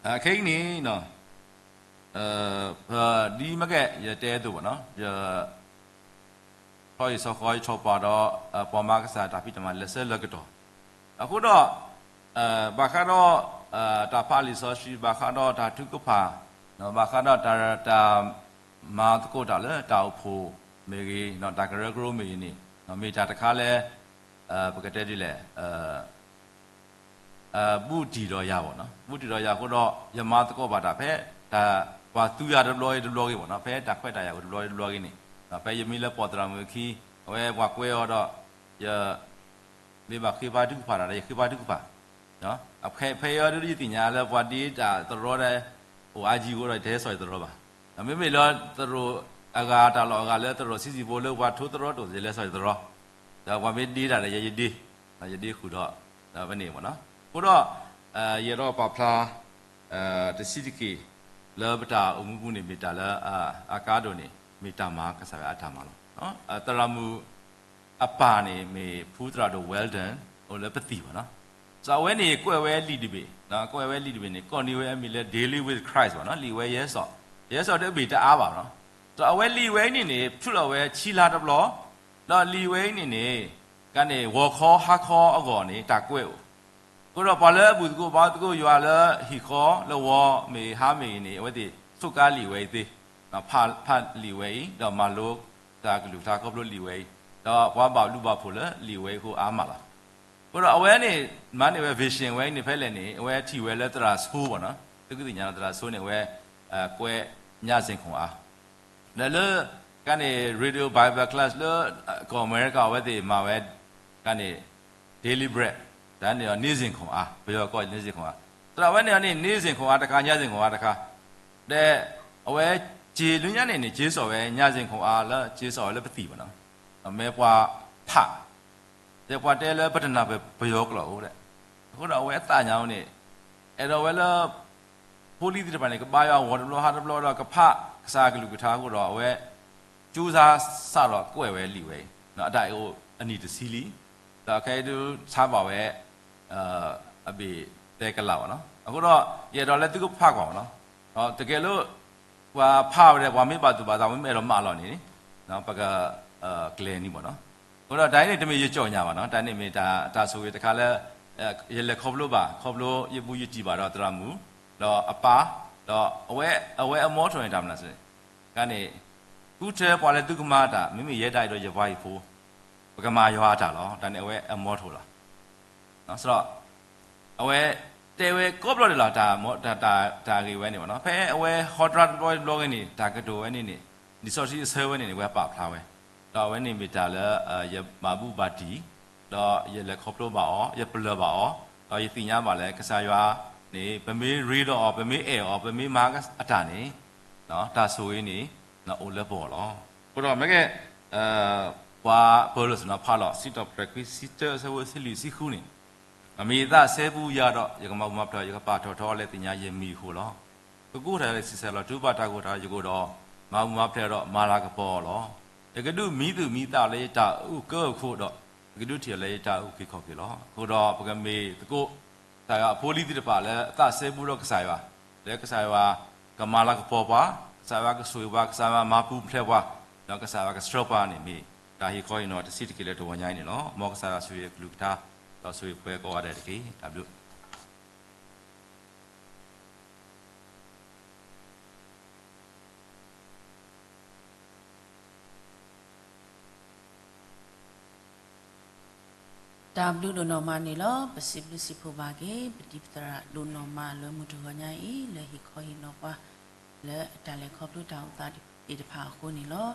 အဃိဒီး ခဲအံၤန့ၣ် ပဒ်မ့ၢ်ကဲ ယတဲအသိးဘၣ်နီၤ, ယ ထီၣ်ယဆီဃီယထီၣ်ပှၤဒီး ပှၤမၤကစၢ်တၢ်ဖံးတၢ်မၤလၢာ်ဆၢလၢာ်ကတီၢ်, အဃိဒီး ဘၣ်ဃးဒီး တၢ်ဖးလံာ်စီဆှံ, ဘၣ်ဃးဒီးတၢ်ထုကဖၣ်, ဘၣ်ဃးဒီးတၢ် တၢ်မၤသကိးတၢ်လၢတၢ်အိၣ်ဖှိၣ်မ့ၢ်ဂ့ၤ, တၢ်ကရၢကရိမ့ၢ်ဂ့ၤန့ၣ် မ့ၢ်တၢ်တခါလၢ ပကတဲဒ်လဲၣ် ဘူးတံၢ်ဒီးယၤဘၣ်နီၤ, ဘူးတံၢ်ဒီးယၤအဃိဒီး ယမၤသကိးဘၣ်တၢ်ဖဲ တၢ်ပှၤသူယၤတဘျီဂ့ၤတဘျီဂ့ၤဘၣ်နီၤ, ဖဲတၢ်ခွဲးတၢ်ယာ်တဘျီဂ့ၤတဘျီဂ့ၤန့ၣ်, ဖဲယမ့ၢ်လၢပှၤသရၣ်မုၣ်အခံ အဝဲပှၤကွဲအီၤဒီး ယ မ့ၢ်ဘၣ်ဃ့ဘါထုကဖၣ်တၢ်ဒီး ယဃ့ဘါထုကဖၣ်, ဖဲအံၤဒ်ယသ့ၣ်ညါလၢပှၤဒ့တၢ်သရီဒီး အိၣ်အါယံၤအဃိဒီး ယတဟဲစိာ်ယသရီဘၣ်, မ့မ့ၢ်လၢသရိာ်အဂၤတၢ်လီၢ်အဂၤလၢသရိာ်ဆံးဆံးဖိလၢပှၤထိသရီတအိၣ် ယလဲၤစိာ်ယသရီ, ဒီးပှၤမ့ၢ်ဒ့တၢ်ဒီး ယဲယဒ့, ယဒ့ဃုာ်ဒီး ဖဲန့ၣ်ဘၣ်နီၤ, အဃိဒီး ယအဲၣ်ဒိးပာ်ဖျါ တဆံးတက့ၢ် လၢပတၢ်အိၣ်မူပူၤန့ၣ် မ့ၢ်တၢ်လၢ အကါဒိၣ်န့ၣ် မ့ၢ်တၢ်မၤကစၢ်ယွၤအတၢ်မၤလီၤ. သရၣ်မုၣ်အပၢ်န့ၣ် မ့ၢ်ဖုသရၣ်ဒိၣ် Weldon အိၣ်လၢပသံၣ်ဘၣ်နီၤ, ဒီးအဝဲန့ၣ်ကွဲးဝဲလံာ်တဘ့ၣ်, ကွဲးဝဲလံာ်တဘ့ၣ်န့ၣ် ကိးန့ၢ်ဝဲအမံၤလၢ Daily with Christ ဘၣ်နီၤ, လံာ်ဝဲယဲစီၤ, ယဲစီၤတဘ့ၣ်တအါဘၣ်နီၤ, ဒီးအဝဲလံာ်ဝဲအံၤန့ၣ်န့ၣ် ထုးလီၤဝဲဆံလါတဘျီ, ဒီးလံာ်ဝဲအံၤန့ၣ်န့ၣ် ကန့ၣ် ဂီၤခီဟါခီအဂီၢ်န့ၣ် တၢ်ကွဲးအိၣ် အဃိဒီးပှၤလၢအဘူၣ်သကိးဘါသကိးယွၤလၢဟံၣ်ဃီ လၢဝီမ့ၢ်ဟါမ့ၢ်ဂ့ၤန့ၣ် အဝဲသ့ၣ်ဆိးကါလံာ်ဝဲအံၤသ့, ဖးလံာ်ဝဲအံၤ ဒီးမၤလိတၢ်ကလုၢ်ကထါခီဖျိလံာ်ဝဲအံၤ, ဒီးပှၤဘၣ်ဘျုးဘၣ်ဖှိၣ်လၢလံာ်ဝဲအံၤအဃိအါမးလီၤ. အဃိဒီးအဝဲန့ၣ် မၤန့ၢ်ဝဲ vision ဝဲအံၤန့ၣ် ဖဲလဲၣ်န့ၣ် အဝဲထံၣ်ဝဲလၢသရၣ်ဆိဘၣ်နီၤ, သုကသ့ၣ်ညါလီၤ သရၣ်ဆိန့ၣ် အဝဲကွဲးညါစ့ၣ်ခိၣ်အါ ဒီးလၢ ကန့ၣ် Radio Bible Class လၢကီၢ်အမဲရကၤ အဝဲသ့ၣ်မၤဝဲ ကန့ၣ် Daily Bread တၢ်န့ၣ် နေ့စဉ်ခွန်အား, ပယီၤကိး နေ့စဉ်ခွန်အား, သရၣ်ဝဲန့ၣ်န့ၣ် နေ့စဉ်ခွန်အားတခါ ညါစ့ၣ်ခွန်အားတခါ, ဒီးအဝဲစ့ၢ်လၢညါန့ၣ်န့ၣ် စ့စီၣ်ဝဲ ညါစ့ၣ်ခွန်အား လၢစ့စီၣ်ဝဲလၢပသံၣ်ဘၣ်နီၤ, မ့ၢ်ပှၤဖး ဒီးပှၤတဲလၢပတနၢ်ပၢၢ်ပယီၤကျိာ်အိၣ်ဒီး, အဃိဒီးအဝဲအသးညါန့ၣ် အဲၣ်ဒိးဝဲလၢ ဖိလံၤသ့ၣ်တဖၣ်န့ၣ် ကဘါယွၤဂီၤတဘျီဟါတဘျီဒီး ကဖးကစၢ်ကလုၢ်ကထါအဃိဒီး အဝဲ ကၠိစါစးဒီးကွဲးဝဲလံာ်ဝဲအံၤ အတၢ်အဲၣ်အိၣ်အနံၣ်တဆံလံ, ဒီးခဲအံၤဒုးဆါဘၣ်ဝဲ အဘ့ၣ်သဲကလးဘၣ်နီၤ, အဃိဒီး ယအဲၣ်ဒိးလၢသုကဖးကွၢ်ဘၣ်နီၤ, တကယ်လၢ ပှၤဖးဝဲဒီး ပှၤမ့ၢ်ဘၣ်သူၣ်ဘၣ်သး မ့ၢ်အဲၣ်ဒိးမၤလီၤန့ၣ် ပက ကျဲၤန့ၢ်ဘၣ်နီၤ, အဃိဒီးတၢ်အံၤန့ၣ် တမ့ၢ်ယကၠီၣ်ညါဘၣ်နီၤ, တၢ်န့ၣ်မ့ၢ်တၢ်ဆိၣ်ဂ့ၤတခါလၢ ယလဲၤခီဖျိဘၣ် ခီဖျိယဘူးယတံၢ်ဘၣ်ဒီးသရၣ်မုၣ် ဒီးအပၢ်, ဒီးအဝဲ အဝဲအ motto န့ၣ် တၢ်မနုၤလဲၣ်န့ၣ် ကန့ၣ် ဃုထၢပှၤလၢသုကမၤတၢ် မ့မ့ၢ်ယဲဒၣ်အံၤဒီးယပှၤဟံၣ်ဖိ ပကမၤယွၤအတၢ်လီၤ, တၢ်န့ၣ်အဝဲအ motto လီၤ. ဒီး အဝဲတဲဝဲကိးဘျီဒဲးလီၤ, တၢ်ဂ့ၢ်ဝဲန့ၣ်ဘၣ်နီၤ, ဖဲအဝဲဟီတြၢ်တဘျီတဘျီဂ့ၤန့ၣ် တၢ်ကတိၤဝဲန့ၣ်န့ၣ် လံာ်စီဆှံအဆၢဝဲန့ၣ်န့ၣ် အဝဲပာ်ဖျါဝဲ, ဒီးအဝဲန့ၣ်မ့ၢ်တၢ်လၢ ယဘၣ်ဘူးဘၣ်တံၢ် ဒီးယလဲၤခီဖျိဘၣ်အီၤ ယပလၢၢ်ဘၣ်အီၤ, ဒီးယသ့ၣ်ညါဘၣ်လၢကစၢ်ယွၤန့ၣ် ပမ့ၢ်ရ့ဒီးအီၤ ပမ့ၢ်အဲၣ်အီၤ ပမ့ၢ်မၤအတၢ်န့ၣ် တၢ်ဆိၣ်ဂ့ၤန့ၣ် အိၣ်လၢပဂီၢ်လီၤ. အဃိဒီးမ့ၢ်ကဲ ပှၤပၢၤလိာ်စနီၤဖးလီၤ စံးထီၣ်ပတြၢၤခွံဆံတၢ အဆၢဖိဆံလွံၢ်ဆံဃုန့ၣ်, အမ့ၢ်သးစဲဘူးယၤဒီး ယကမၤပူၤမၤဖျဲး ယကပာ်ထီၣ်ထီလၢသ့ၣ်ညါ ယမံၤအဃိလီၤ. ကကိးထီၣ်ယၤလၢဆံးစဲလီၤ တူၢ်ဘၣ်တၢ်ကိၢ်တၢ်ဂီၤယကိာ်ဒီး မၤပူၤမၤဖျဲးဒီး မၤလၤကပီၤအီၤလီၤ. ယကဒုးမံသူၣ်မံသးလၢယတၢ်အုၣ်ကၢအခိၣ်ဒီး ယကဒုးထံၣ်အီၤလၢယတၢ်အုၣ်က့ၤခီၣ်က့ၤလီၤ. အဃိဒီးပကမ့ၢ်သကိး ကစၢ်ယွၤအဖိလံၤသ့ၣ်တဖၣ်လၢအသးစဲဘူးဒီးကစၢ်ယွၤ, လၢကစၢ်ယွၤကမၤလၤကပီၤပှၤ, ကစၢ်ယွၤကဆိၣ်ဂ့ၤပှၤ, ကစၢ်ယွၤမၤပူၤဖျဲးပှၤ, ဒီး ဒီးကစၢ်ယွၤကဆှၢပှၤန့ၣ်မ့ၢ် တၢ်ဟ့ၣ်ခီဟ့ၣ်နီၤတဆံးတက့ၢ်လၢတဂီၤညါအံၤန့ၣ်လီၤ. မ်ကစၢ်ယွၤဆိၣ်ဂ့ၤအကလုၢ်ကထါ ဒီးဆိၣ်ဂ့ၤပှၤကိးဂၤဒဲးတက့ၢ်. တၢ်ဘျုး တၢ်ဘျုးဒိၣ်နီၢ်မးန့ၣ်လီၤ. ပစံးဘျုးစံးဖှိၣ်ဘၣ်က့ၤ ပတံၤပသရၣ်ဒိၣ်နီၢ်မးလၢမုၢ်တဂီၤညါအံၤ လၢဟ့ၣ်ခီဟ့ၣ်နီၤပှၤ လၢတၢ်လဲၤခီဖျိတၢ်အိၣ်သးသ့ၣ်တဖၣ်အဃိန့ၣ်လီၤ.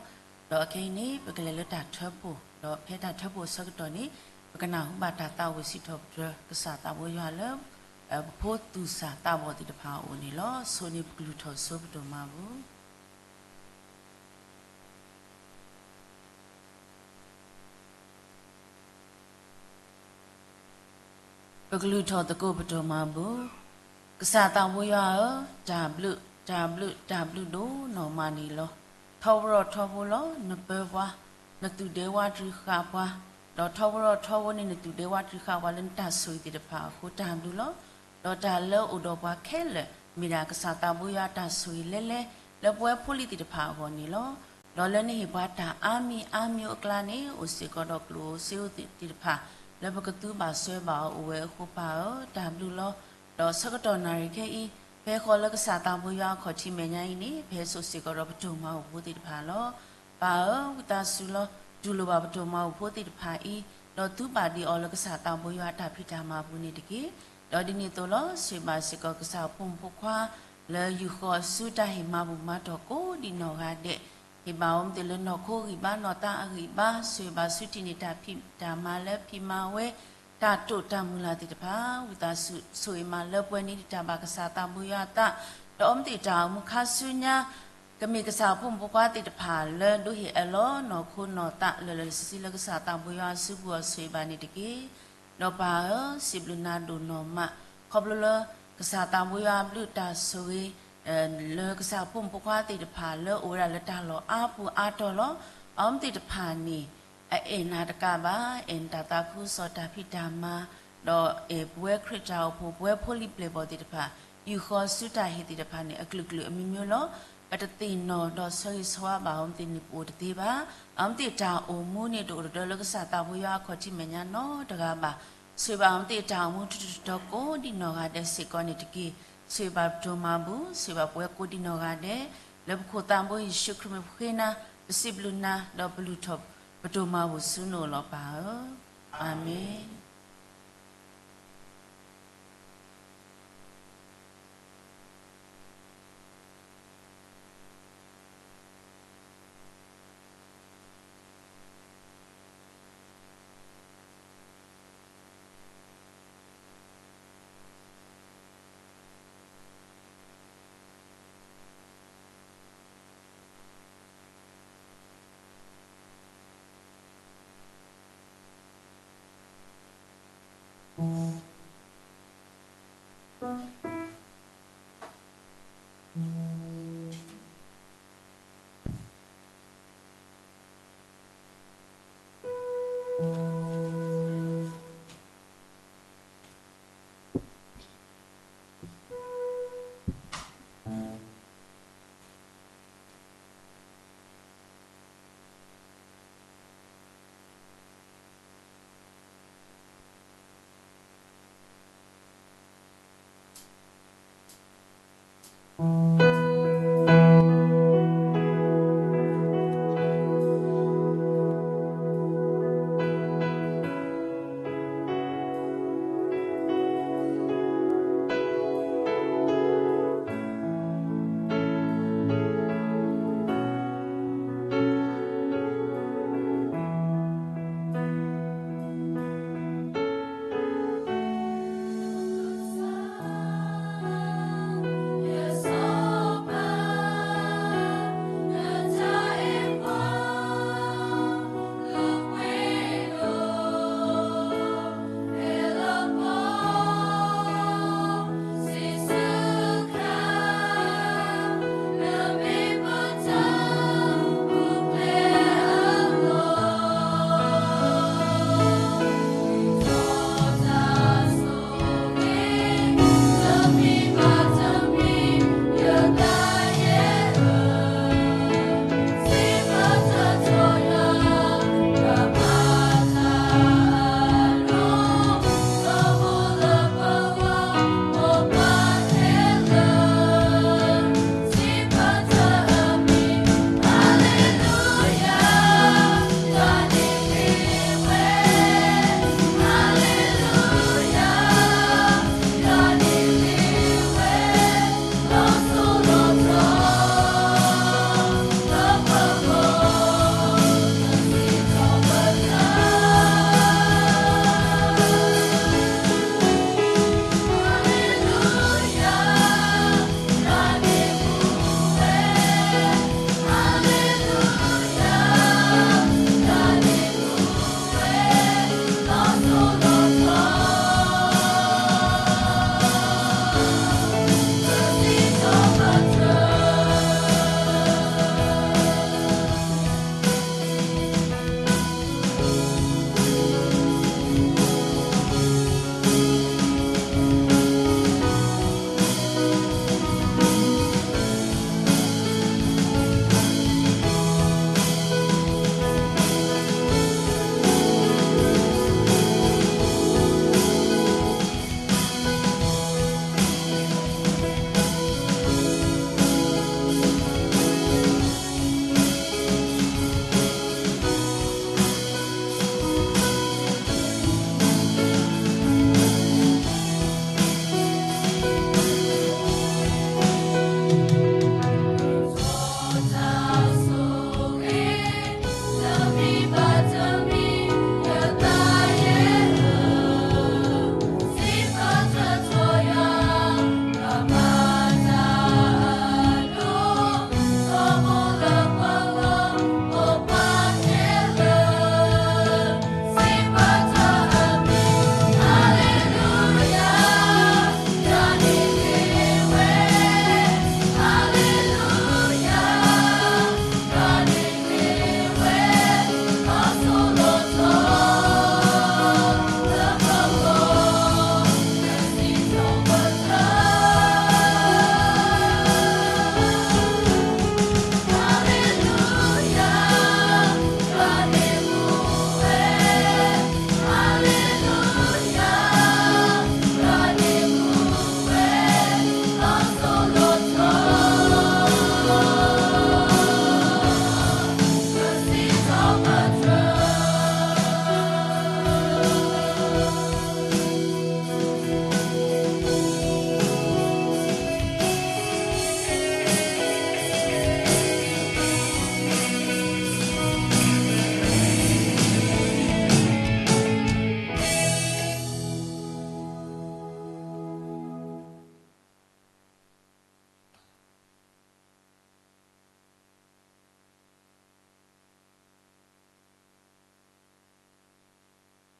ဒီးအခဲအံၤန့ၣ် ပကလဲၤလၢတၢ်ထၢဖှိၣ်, ဒီးဖဲတၢ်ထၢဖှိၣ်အဆၢကတီၢ်န့ၣ် ပကနၢ်ဟူဘၣ်တၢ်သးဝံၣ်စံးထီၣ်ပတြၢၤ ကစၢ်သးဘိယွၤလၢ ပဖိသူၣ်စၢ်သးဘီၣ်သ့ၣ်တဖၣ်အအိၣ်န့ၣ်လီၤ. ဆိးန့ၢ်ပကလုၢ်ထီၣ်စိပဒိၣ်မၤဘူၣ် ပကလုၢ်ထီၣ်သကိးပဒိၣ်မၤဘူၣ်. ကစၢ်သးဘိယွၤဧၢ, တၢ်ဘျုး, တၢ်ဘျုး, တၢ်ဘျုးဒိၣ်နီၢ်မးန့ၣ်လီၤ. ထီဘိထီဘိလီၤ, နပၢပှၤ, နသူၣ်ဒဲဝးတြံဃာ်ပှၤ, ဒီးထီဘိထီဘိန့ၣ် နသူၣ်ဒဲဝးတြံဃာ်ပှၤလၢနတၢ်ဆိၣ်ဂ့ၤသ့ၣ်တဖၣ်အဃိ တၢ်ဘျုးလီၤ. ဒီးတၢ်လၢအိၣ်ဒီးပှၤခဲလၢာ် မ့ၢ်ဒၣ်ကစၢ်သးဘိယွၤတၢ်ဆိၣ်ဂ့ၤလဲလဲ လၢပဝဲဖိလံၤသ့ၣ်တဖၣ်အဂီၢ်န့ၣ်လီၤ. ဒီးလၢနဟ့ၣ်ပှၤတၢ်အါမံၤအါမံၤအကျါန့ၣ် အိၣ်စ့ၢ်ကီးဒီးကျိၣ်ဧိၤစ့ဧိၤသ့ၣ်တဖၣ် လၢပကသူဘၣ်စွဲဘၣ်အီၤအိၣ်ဝဲအဃိ ပၢ်ဧၢ, တၢ်ဘျုးလီၤ. ဒီးဆၢကတီၢ်နၣ်ရံၣ်ခဲအံၤ ဖဲဃီၤလၢကစၢ်သးဘိယွၤအခီၣ်ထံးမဲာ်ညါအံၤန့ၣ် ပဟဲစိာ်စ့ၢ်ကီးဒီးပဒိၣ်မၤဘူၣ်ဖိသ့ၣ်တဖၣ်လီၤ. ပၢ်ဧၢ, ဝံသးစူၤလီၤ. တူၢ်လိာ်ဘၣ်ပဒိၣ်မၤဘူၣ်ဖိသ့ၣ်တဖၣ်အံၤ, ဒီးသူဘၣ်ဒံးအီၤလၢကစၢ်သးဘိယွၤအတၢ်ဖံးတၢ်မၤပူၤန့ၣ်တက့ၢ်. ဒီးဒ်န့ၣ်အသိးလီၤ. ဆိၣ်ဂ့ၤဘၣ်စ့ၢ်ကီးကစၢ်အဖိမုၣ်ဖိခွါ လၢယူၢ်ဃီၤဆူတၢ်ဟ့ၣ်မၤဘူၣ်မၤတီၢ်ကိးဒံးနီၢ်ဂၤဒဲး, ဟ့ၣ်ဘၣ်အီၤမ့ၢ်သ့ၣ်လၢနီၢ်ခိဂံၢ်ဘါ နီၢ်သးအဂံၢ်ဘါ, ဆိၣ်ဂ့ၤဘၣ်ဆူထံၣ်န့ၢ်တၢ်ဖံးတၢ်မၤလၢဖံးမၤဝဲ တၢ်တိာ်တၢ်မုၢ်လၢ်သ့ၣ်တဖၣ်, ဝံသးစူၤဆိၣ်ဂ့ၤမးလၢပှဲၤန့ၣ် တၢ်ဘၣ်ကစၢ်သးဘိယွၤအသး, ဒီးအီၤမ့ၢ်သ့ၣ်တၢ်အိၣ်မူခါဆူညါ ကမ့ၢ်ကစၢ်အဖိမုၣ်ဖိခွါသ့ၣ်တဖၣ်လၢဒိးဟ့ၣ်အၢၣ်လီၤနီၢ်ခိနီၢ်သးလၢာ်လၢာ်ဆ့ဆ့လၢကစၢ်သးဘိယွၤအစုပူၤအီၤဆိၣ်ဂ့ၤဘၣ်န့ၣ်တက့ၢ်. ဒီးပၢ်ဧၢ, စံးဘျုးနၤဒိၣ်နီၢ်မး, ခီဖျိလၢကစၢ်သးဘိယွၤအဘျုးတၢ်ဆိၣ်ဂ့ၤ လၢကစၢ်ဖိမုၣ်ဖိခွါသ့ၣ်တဖၣ်လၢအိၣ်ဝဲဒၣ်လၢတၢ်လီၢ်အါပူၤအါတီၢ်လီၤ. အီၤမ့ၢ်သ့ၣ်တဖၣ်န့ၣ် အအဲၣ်နၤတကးဘၣ်, အဲၣ်နတၢ်သးခုကစီၣ်တၢ်ဖံးတၢ်မၤ, ဒီးအဲၣ်ပဝဲခရံာ်တၢ်အိၣ်ဖှိၣ် ပဝဲဖိလံၤပျဲၢ်ဘီၣ်သ့ၣ်တဖၣ် ယူၢ်ဃီၤဆူတၢ်ဟ့ၣ်သ့ၣ်တဖၣ်န့ၣ် အကလုာ်ကလုာ်အမံၤမံၤလီၤ. ပတသ့ၣ်နီၣ်ဒီးဆၢဂ့ၤဆၢဝါဘၣ်အီၤမ့ၢ်သ့ၣ်န့ၣ် ပအိၣ်တသ့ဘၣ်. အီၤမ့ၢ်သ့ၣ်တၢ်အိၣ်မူန့ၣ် တအိၣ်တဒၢလၢကစၢ်သးဘိယွၤအခီၣ်ထံးမဲာ်ညါနီတဂၤဘၣ်. ဆိၣ်ဂ့ၤဘၣ်အီၤမ့ၢ်သ့ၣ်တၢ်အိၣ်မူထူထူတီတီကိးဒံးနီၢ်ဂၤဒဲးစ့ၢ်ကီးန့ၣ်တက့ၢ်. ဆိၣ်ဂ့ၤဘၣ်ပဒိၣ်မၤဘူၣ်, ဆိၣ်ဂ့ၤဘၣ်ပဝဲကိးဒံးနီၢ်ဂၤဒဲး, လၢပခိၣ်သးဘိယ့ၣ်ၡူးခရံာ်မ့ၢ်ပဃ့နၤ, ပစံးဘျုးနၤ, ဒီးပလုၢ်ထီၣ်ပဒိၣ်မၤဘူၣ်ဆူနအိၣ်လီၤပၢ်ဧၢ. အၤမ့ၣ်.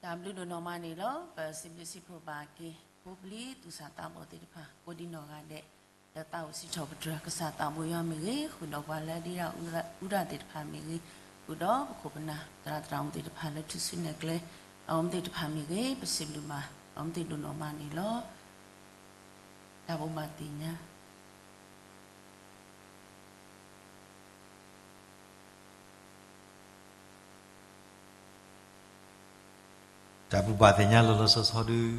တၢ်ဘျုးဒိၣ်နီၢ်မးန့ၣ်လီၤ. ပစံးဘျုးစံးဖှိၣ်ဘၣ်က့ၤ ဖိပလံၤသူၣ်စၢ်သးဘီၣ်သ့ၣ်တဖၣ် ကိးဒံးနီၢ်ဂၤဒဲး လၢသးအိၣ်စံးထီၣ်ပတြၢၤ ကစၢ်သးဘိယွၤမ့ၢ်ဂ့ၤ, ဃုာ်ဒီးပှၤလၢဒ့တၢ်အူဒၣ်သ့ၣ်တဖၣ်မ့ၢ်ဂ့ၤ, ဃုာ်ဒီးပခိၣ်ပနၢ်သရၣ်သရၣ်မုၣ်သ့ၣ်တဖၣ်လၢထူၣ်စုနဲၣ်ကျဲ အဝဲသ့ၣ်တဖၣ်မ့ၢ်ဂ့ၤ, ပစံးဘျုးဘၣ်အဝဲသ့ၣ်ဒိၣ်နီၢ်မးန့ၣ်လီၤ. တၢ်ဘိးဘၣ်သ့ၣ်ညါ တၢ်ဘိးဘၣ်သ့ၣ်ညါလီၤလီၤဆီဆီဒုး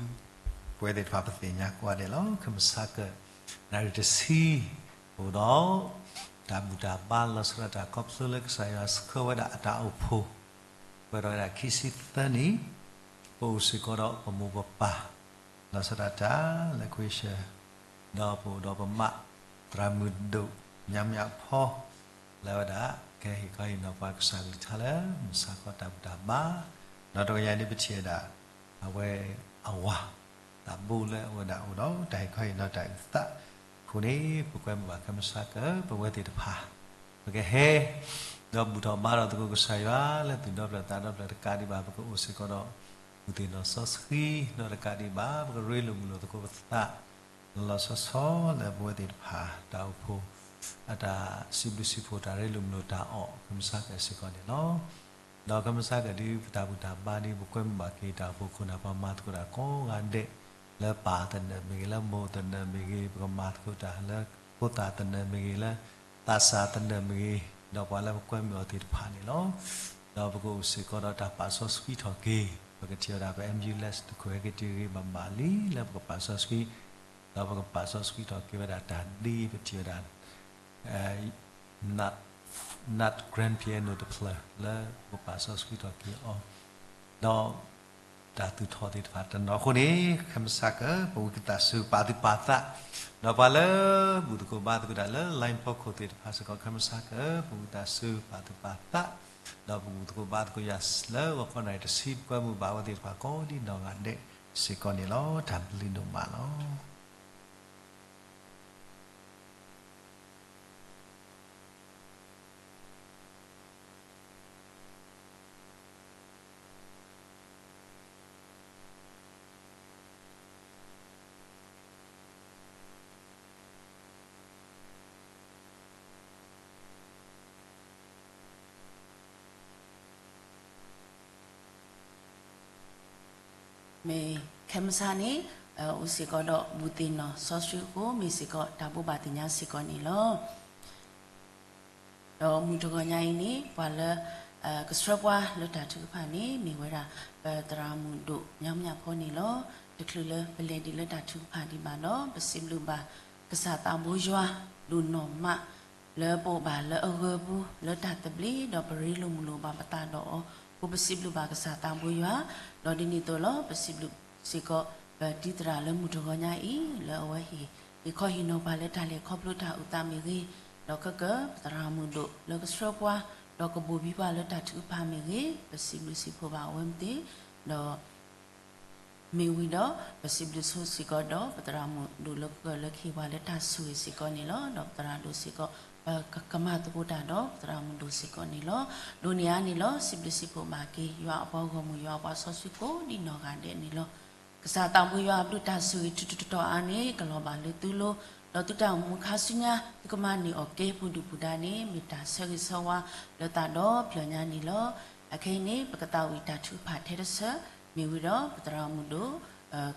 ပဝဲသ့ၣ်တဖၣ်ပသ့ၣ်ညါကိးဂၤဒဲးလီၤ. ခဲမုၢ်ဆါက နၣ်ရံၣ်တဆံ အိၣ်ဒီး တၢ်ဘူၣ်တၢ်ဘါလီၤဆီဒၣ်တၢ် ခီဖျိလၢကစၢ်ယွၤဆှၢဝဲဒၣ်အတၢ်အိၣ်ဖှိၣ် ပှဲၤဒီးဝဲဒၣ်ခံဆံသၢနံၣ်, ပအိၣ်စ့ၢ်ကီးဒီးပမိၢ်ပပၢ် လီၤဆီဒၣ်တၢ်လၢ Christian ဒီးပအိၣ်ဒီးပမါ သရၣ်မုၣ်ဒိၣ် ညါမၠၣ်ဖီ လၢဝဲဒၣ် ကဟ့ၣ်ခီဟ့ၣ်နီၤပှၤကစၢ်ကလုၢ်ကထါလၢ မုၢ်ဆါခီတၢ်ဘူၣ်တၢ်ဘါ, ဒီးတဂီၤညါဒ်ပထံၣ်ဝဲဒၣ် အဝဲအဝၤ သးဘိလၢအဝဲဒၣ်အိၣ်ဒီးတၢ်ဟ့ၣ်ခီဟ့ၣ်နီၤတၢ်အုၣ်သးအဃိန့ၣ် ပကွဲမုာ်ဘၣ်ခဲမုၢ်ဆါက ပဝဲသ့ၣ်တဖၣ် ပကဟဲ ဒီးဘူၣ်ထီၣ်ဘါထီၣ်သကိးကစၢ်ယွၤ လၢသူၣ်ဒီဖျၢၣ်သးဒီဖျၢၣ်တကးဒံးဘၣ် ပကအိၣ်စ့ၢ်ကီးဒီး ဘူၣ်သ့ၣ်နီၣ်စီဆှံ ဒီးတကးဒံးဘၣ် ပကရ့လိာ်မုာ်လိာ်သကိးပသး လီၤလီၤဆီဆီလၢပဝဲသ့ၣ်တဖၣ် တၢ်အိၣ်ဖှိၣ် အတၢ်စံးဘျုးစံးဖှိၣ်တၢ်ရ့လိာ်မုာ်လိာ်တၢ်အီၣ် ခဲမုၢ်ဆါကစ့ၢ်ကီးန့ၣ်လီၤ. ဒီးခဲမုၢ်ဆါကဒုး ပတၢ်ဘူၣ်တၢ်ဘါဒ် ပကွဲမုာ်ဘၣ်က့ၤတၢ်အိၣ်ဖှိၣ်ခိၣ်နၢ်ပှၤမၤသကိးတၢ်ကိးဂၤဒဲး လၢပၢ်သနၢၣ်မ့ၢ်ဂ့ၤ လၢမိၢ်သနၢၣ်မ့ၢ်ဂ့ၤ ပကမၤသကိးတၢ်လၢဖိသၣ်သနၢၣ်မ့ၢ်ဂ့ၤ လၢသးစၢ်သနၢၣ်မ့ၢ်ဂ့ၤ ဒီးပှၤလၢပကွဲမုာ်အီၤသ့ၣ်တဖၣ်န့ၣ်လီၤ. ဒီးပကအိၣ်စ့ၢ်ကီးဒီးတၢ်ပာ်စီဆှံထီၣ်က့ၤ ပကထံၣ်ဝဲဒၣ်ပ ambulance တခိၣ်ဟဲက့ၤတုၤဂ့ၤ ဘၣ်မးလံ လၢပကပာ်စီဆှံ ဒီးပကပာ်စီဆှံထီၣ်က့ၤဝဲဒၣ်တၢ်ဒ့ ပထံၣ်ဝဲဒၣ် နတ် grand piano တဖျၢၣ်လၢပကပာ်စီဆှံထီၣ်က့ၤအီၤ ဒီးတၢ်သူၣ်ထီၣ်သ့ၣ်တဖၣ်တနီၤအဃိန့ၣ် ခဲမုၢ်ဆါက ပဝံသးစူၤပာ်သူၣ်ပာ်သး ဒီးပှၤလၢဘူၣ်သကိးဘါသကိးတၢ်လၢ line ဖီခိၣ်သ့ၣ်တဖၣ်စ့ၢ်ကီး ခဲမုၢ်ဆါက ပဝံသးစူၤပာ်သူၣ်ပာ်သး ဒီးပဘူၣ်သကိးဘါသကိးယွၤလၢဂီၤခီနၣ်ရံၣ်တဆံ ပကွဲမုာ်ဘၣ်အဝဲသ့ၣ်တဖၣ်ကိးဒံးနီၢ်ဂၤဒဲးစ့ၢ်ကီးန့ၣ်လီၤ. တၢ်ဘျုးဒိၣ်မးလီၤ. မ့ၢ်ခဲမုၢ်ဆါန့ၣ် အိၣ်စ့ၢ်ကီးဒီးဘူၣ်သ့ၣ်နီၣ်စီဆှံအဃိ မ့ၢ်စ့ၢ်ကီးတၢ်ဘိးဘၣ်သ့ၣ်ညါစ့ၢ်ကီးန့ၣ်လီၤ. ဒီးမုၢ်တဂီၤညါအံၤန့ၣ် ပှၤလၢ ကဆှၢပှၤလၢတၢ်ထုကဖၣ်န့ၣ် မ့ၢ်ဝဲဒၣ် ပသရၣ်မုၣ်ဒိၣ်ညါမၠၣ်ဖီန့ၣ်လီၤ. တချုးလၢပလဲၤဒံးလၢတၢ်ထုကဖၣ်ဒံးဘၣ်ဒီး ပစံးဘျုးဘၣ် ကစၢ်သးဘိယွၤ ဒိၣ်နီၢ်မး လၢပအိၣ်ဘၣ်လၢအဂၢၢ်ပူၤ လၢတၢ်သဘျ့ ဒီးပရ့လိာ်မုာ်လိာ်ဘၣ်ပသးဒီးအီၤ အဃိပစံးဘျုးဘၣ်ကစၢ်သးဘိယွၤ ဒီးဒ်န့ၣ်အသိးလီၤ ပစံးဘျုးစ့ၢ်ကီး ပတံၤသရၣ်လၢမုၢ်တဂီၤညါအံၤ လၢအဝဲဟ့ၣ် ဟ့ၣ်ခီဟ့ၣ်နီၤပှၤလၢတၢ်လဲၤခီဖျိတၢ်အုၣ်သးမ့ၢ်ဂ့ၤ, ဒီးခဲကၢ ပသရၣ်မုၣ်ဒိၣ်လၢကဆှၢပှၤ ဒီးကဘိၣ်ဘံပှၤလၢတၢ်ထုကဖၣ်မ့ၢ်ဂ့ၤ, ပစံးဘျုးစံးဖှိၣ်ဘၣ်အဝဲသ့ၣ်, ဒီး မ့ၢ်ဝံၤဒီး ပစံးဘျုးဆိစ့ၢ်ကီးဒီး ပသရၣ်မုၣ်ဒိၣ်လၢကလၢခံပှၤလၢတၢ်ဆိၣ်ဂ့ၤစ့ၢ်ကီးန့ၣ်လီၤ. ဒီးပသရၣ်ဒိၣ်စ့ၢ်ကီး ပကမၤသကိးတၢ်ဒီးပသရၣ်မုၣ်ဒိၣ်စ့ၢ်ကီးန့ၣ်လီၤ. ဒိးန့ၢ်အါန့ၣ်လီၤ စံးဘျုးစံးဖှိၣ်ဘၣ်က့ၤ ယွၤအပှၤဂီၢ်မုၢ် ယွၤအပှၤစီဆှံကိးဒံးနီၢ်ဂၤဒဲးန့ၣ်လီၤ. ကစၢ်သးဘိယွၤအဘျုးတၢ်ဆိၣ်ဂ့ၤ ထူးထူးတီၤတီၤအါန့ၣ် ကလီၤဘၣ်လၢသုလိၤ, ဒီးသုတၢ်အိၣ်မူခါဆူညါ သုကမၤန့ၢ်အီၤကဲပူၤဒုၣ်ပူၤဒါန့ၣ် မ့ၢ်တၢ်ဆၢဂ့ၤဆၢဝါလၢသးဒီဖျၢၣ်ညါန့ၣ်လီၤ. အခဲအံၤန့ၣ် ပကသးဝံၣ်တၢ်ထုကဖၣ်ထဲတဆၢ, မ့ၢ်ဝံၤဒီးပသရၣ်မုၣ်ဒိၣ်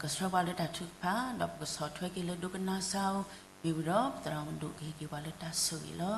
ကဆှၢပှၤလၢတၢ်ထုကဖၣ်, ဒီးပကဆီၣ်ထွဲက့ၤလၢဒိကနၣ်စၢ်အအိၣ်, မ့ၢ်ဝံၤဒီးပသရၣ်မုၣ်ဒိၣ်ကဟ့ၣ်က့ၤပှၤလၢတၢ်ဆိၣ်ဂ့ၤလီၤ.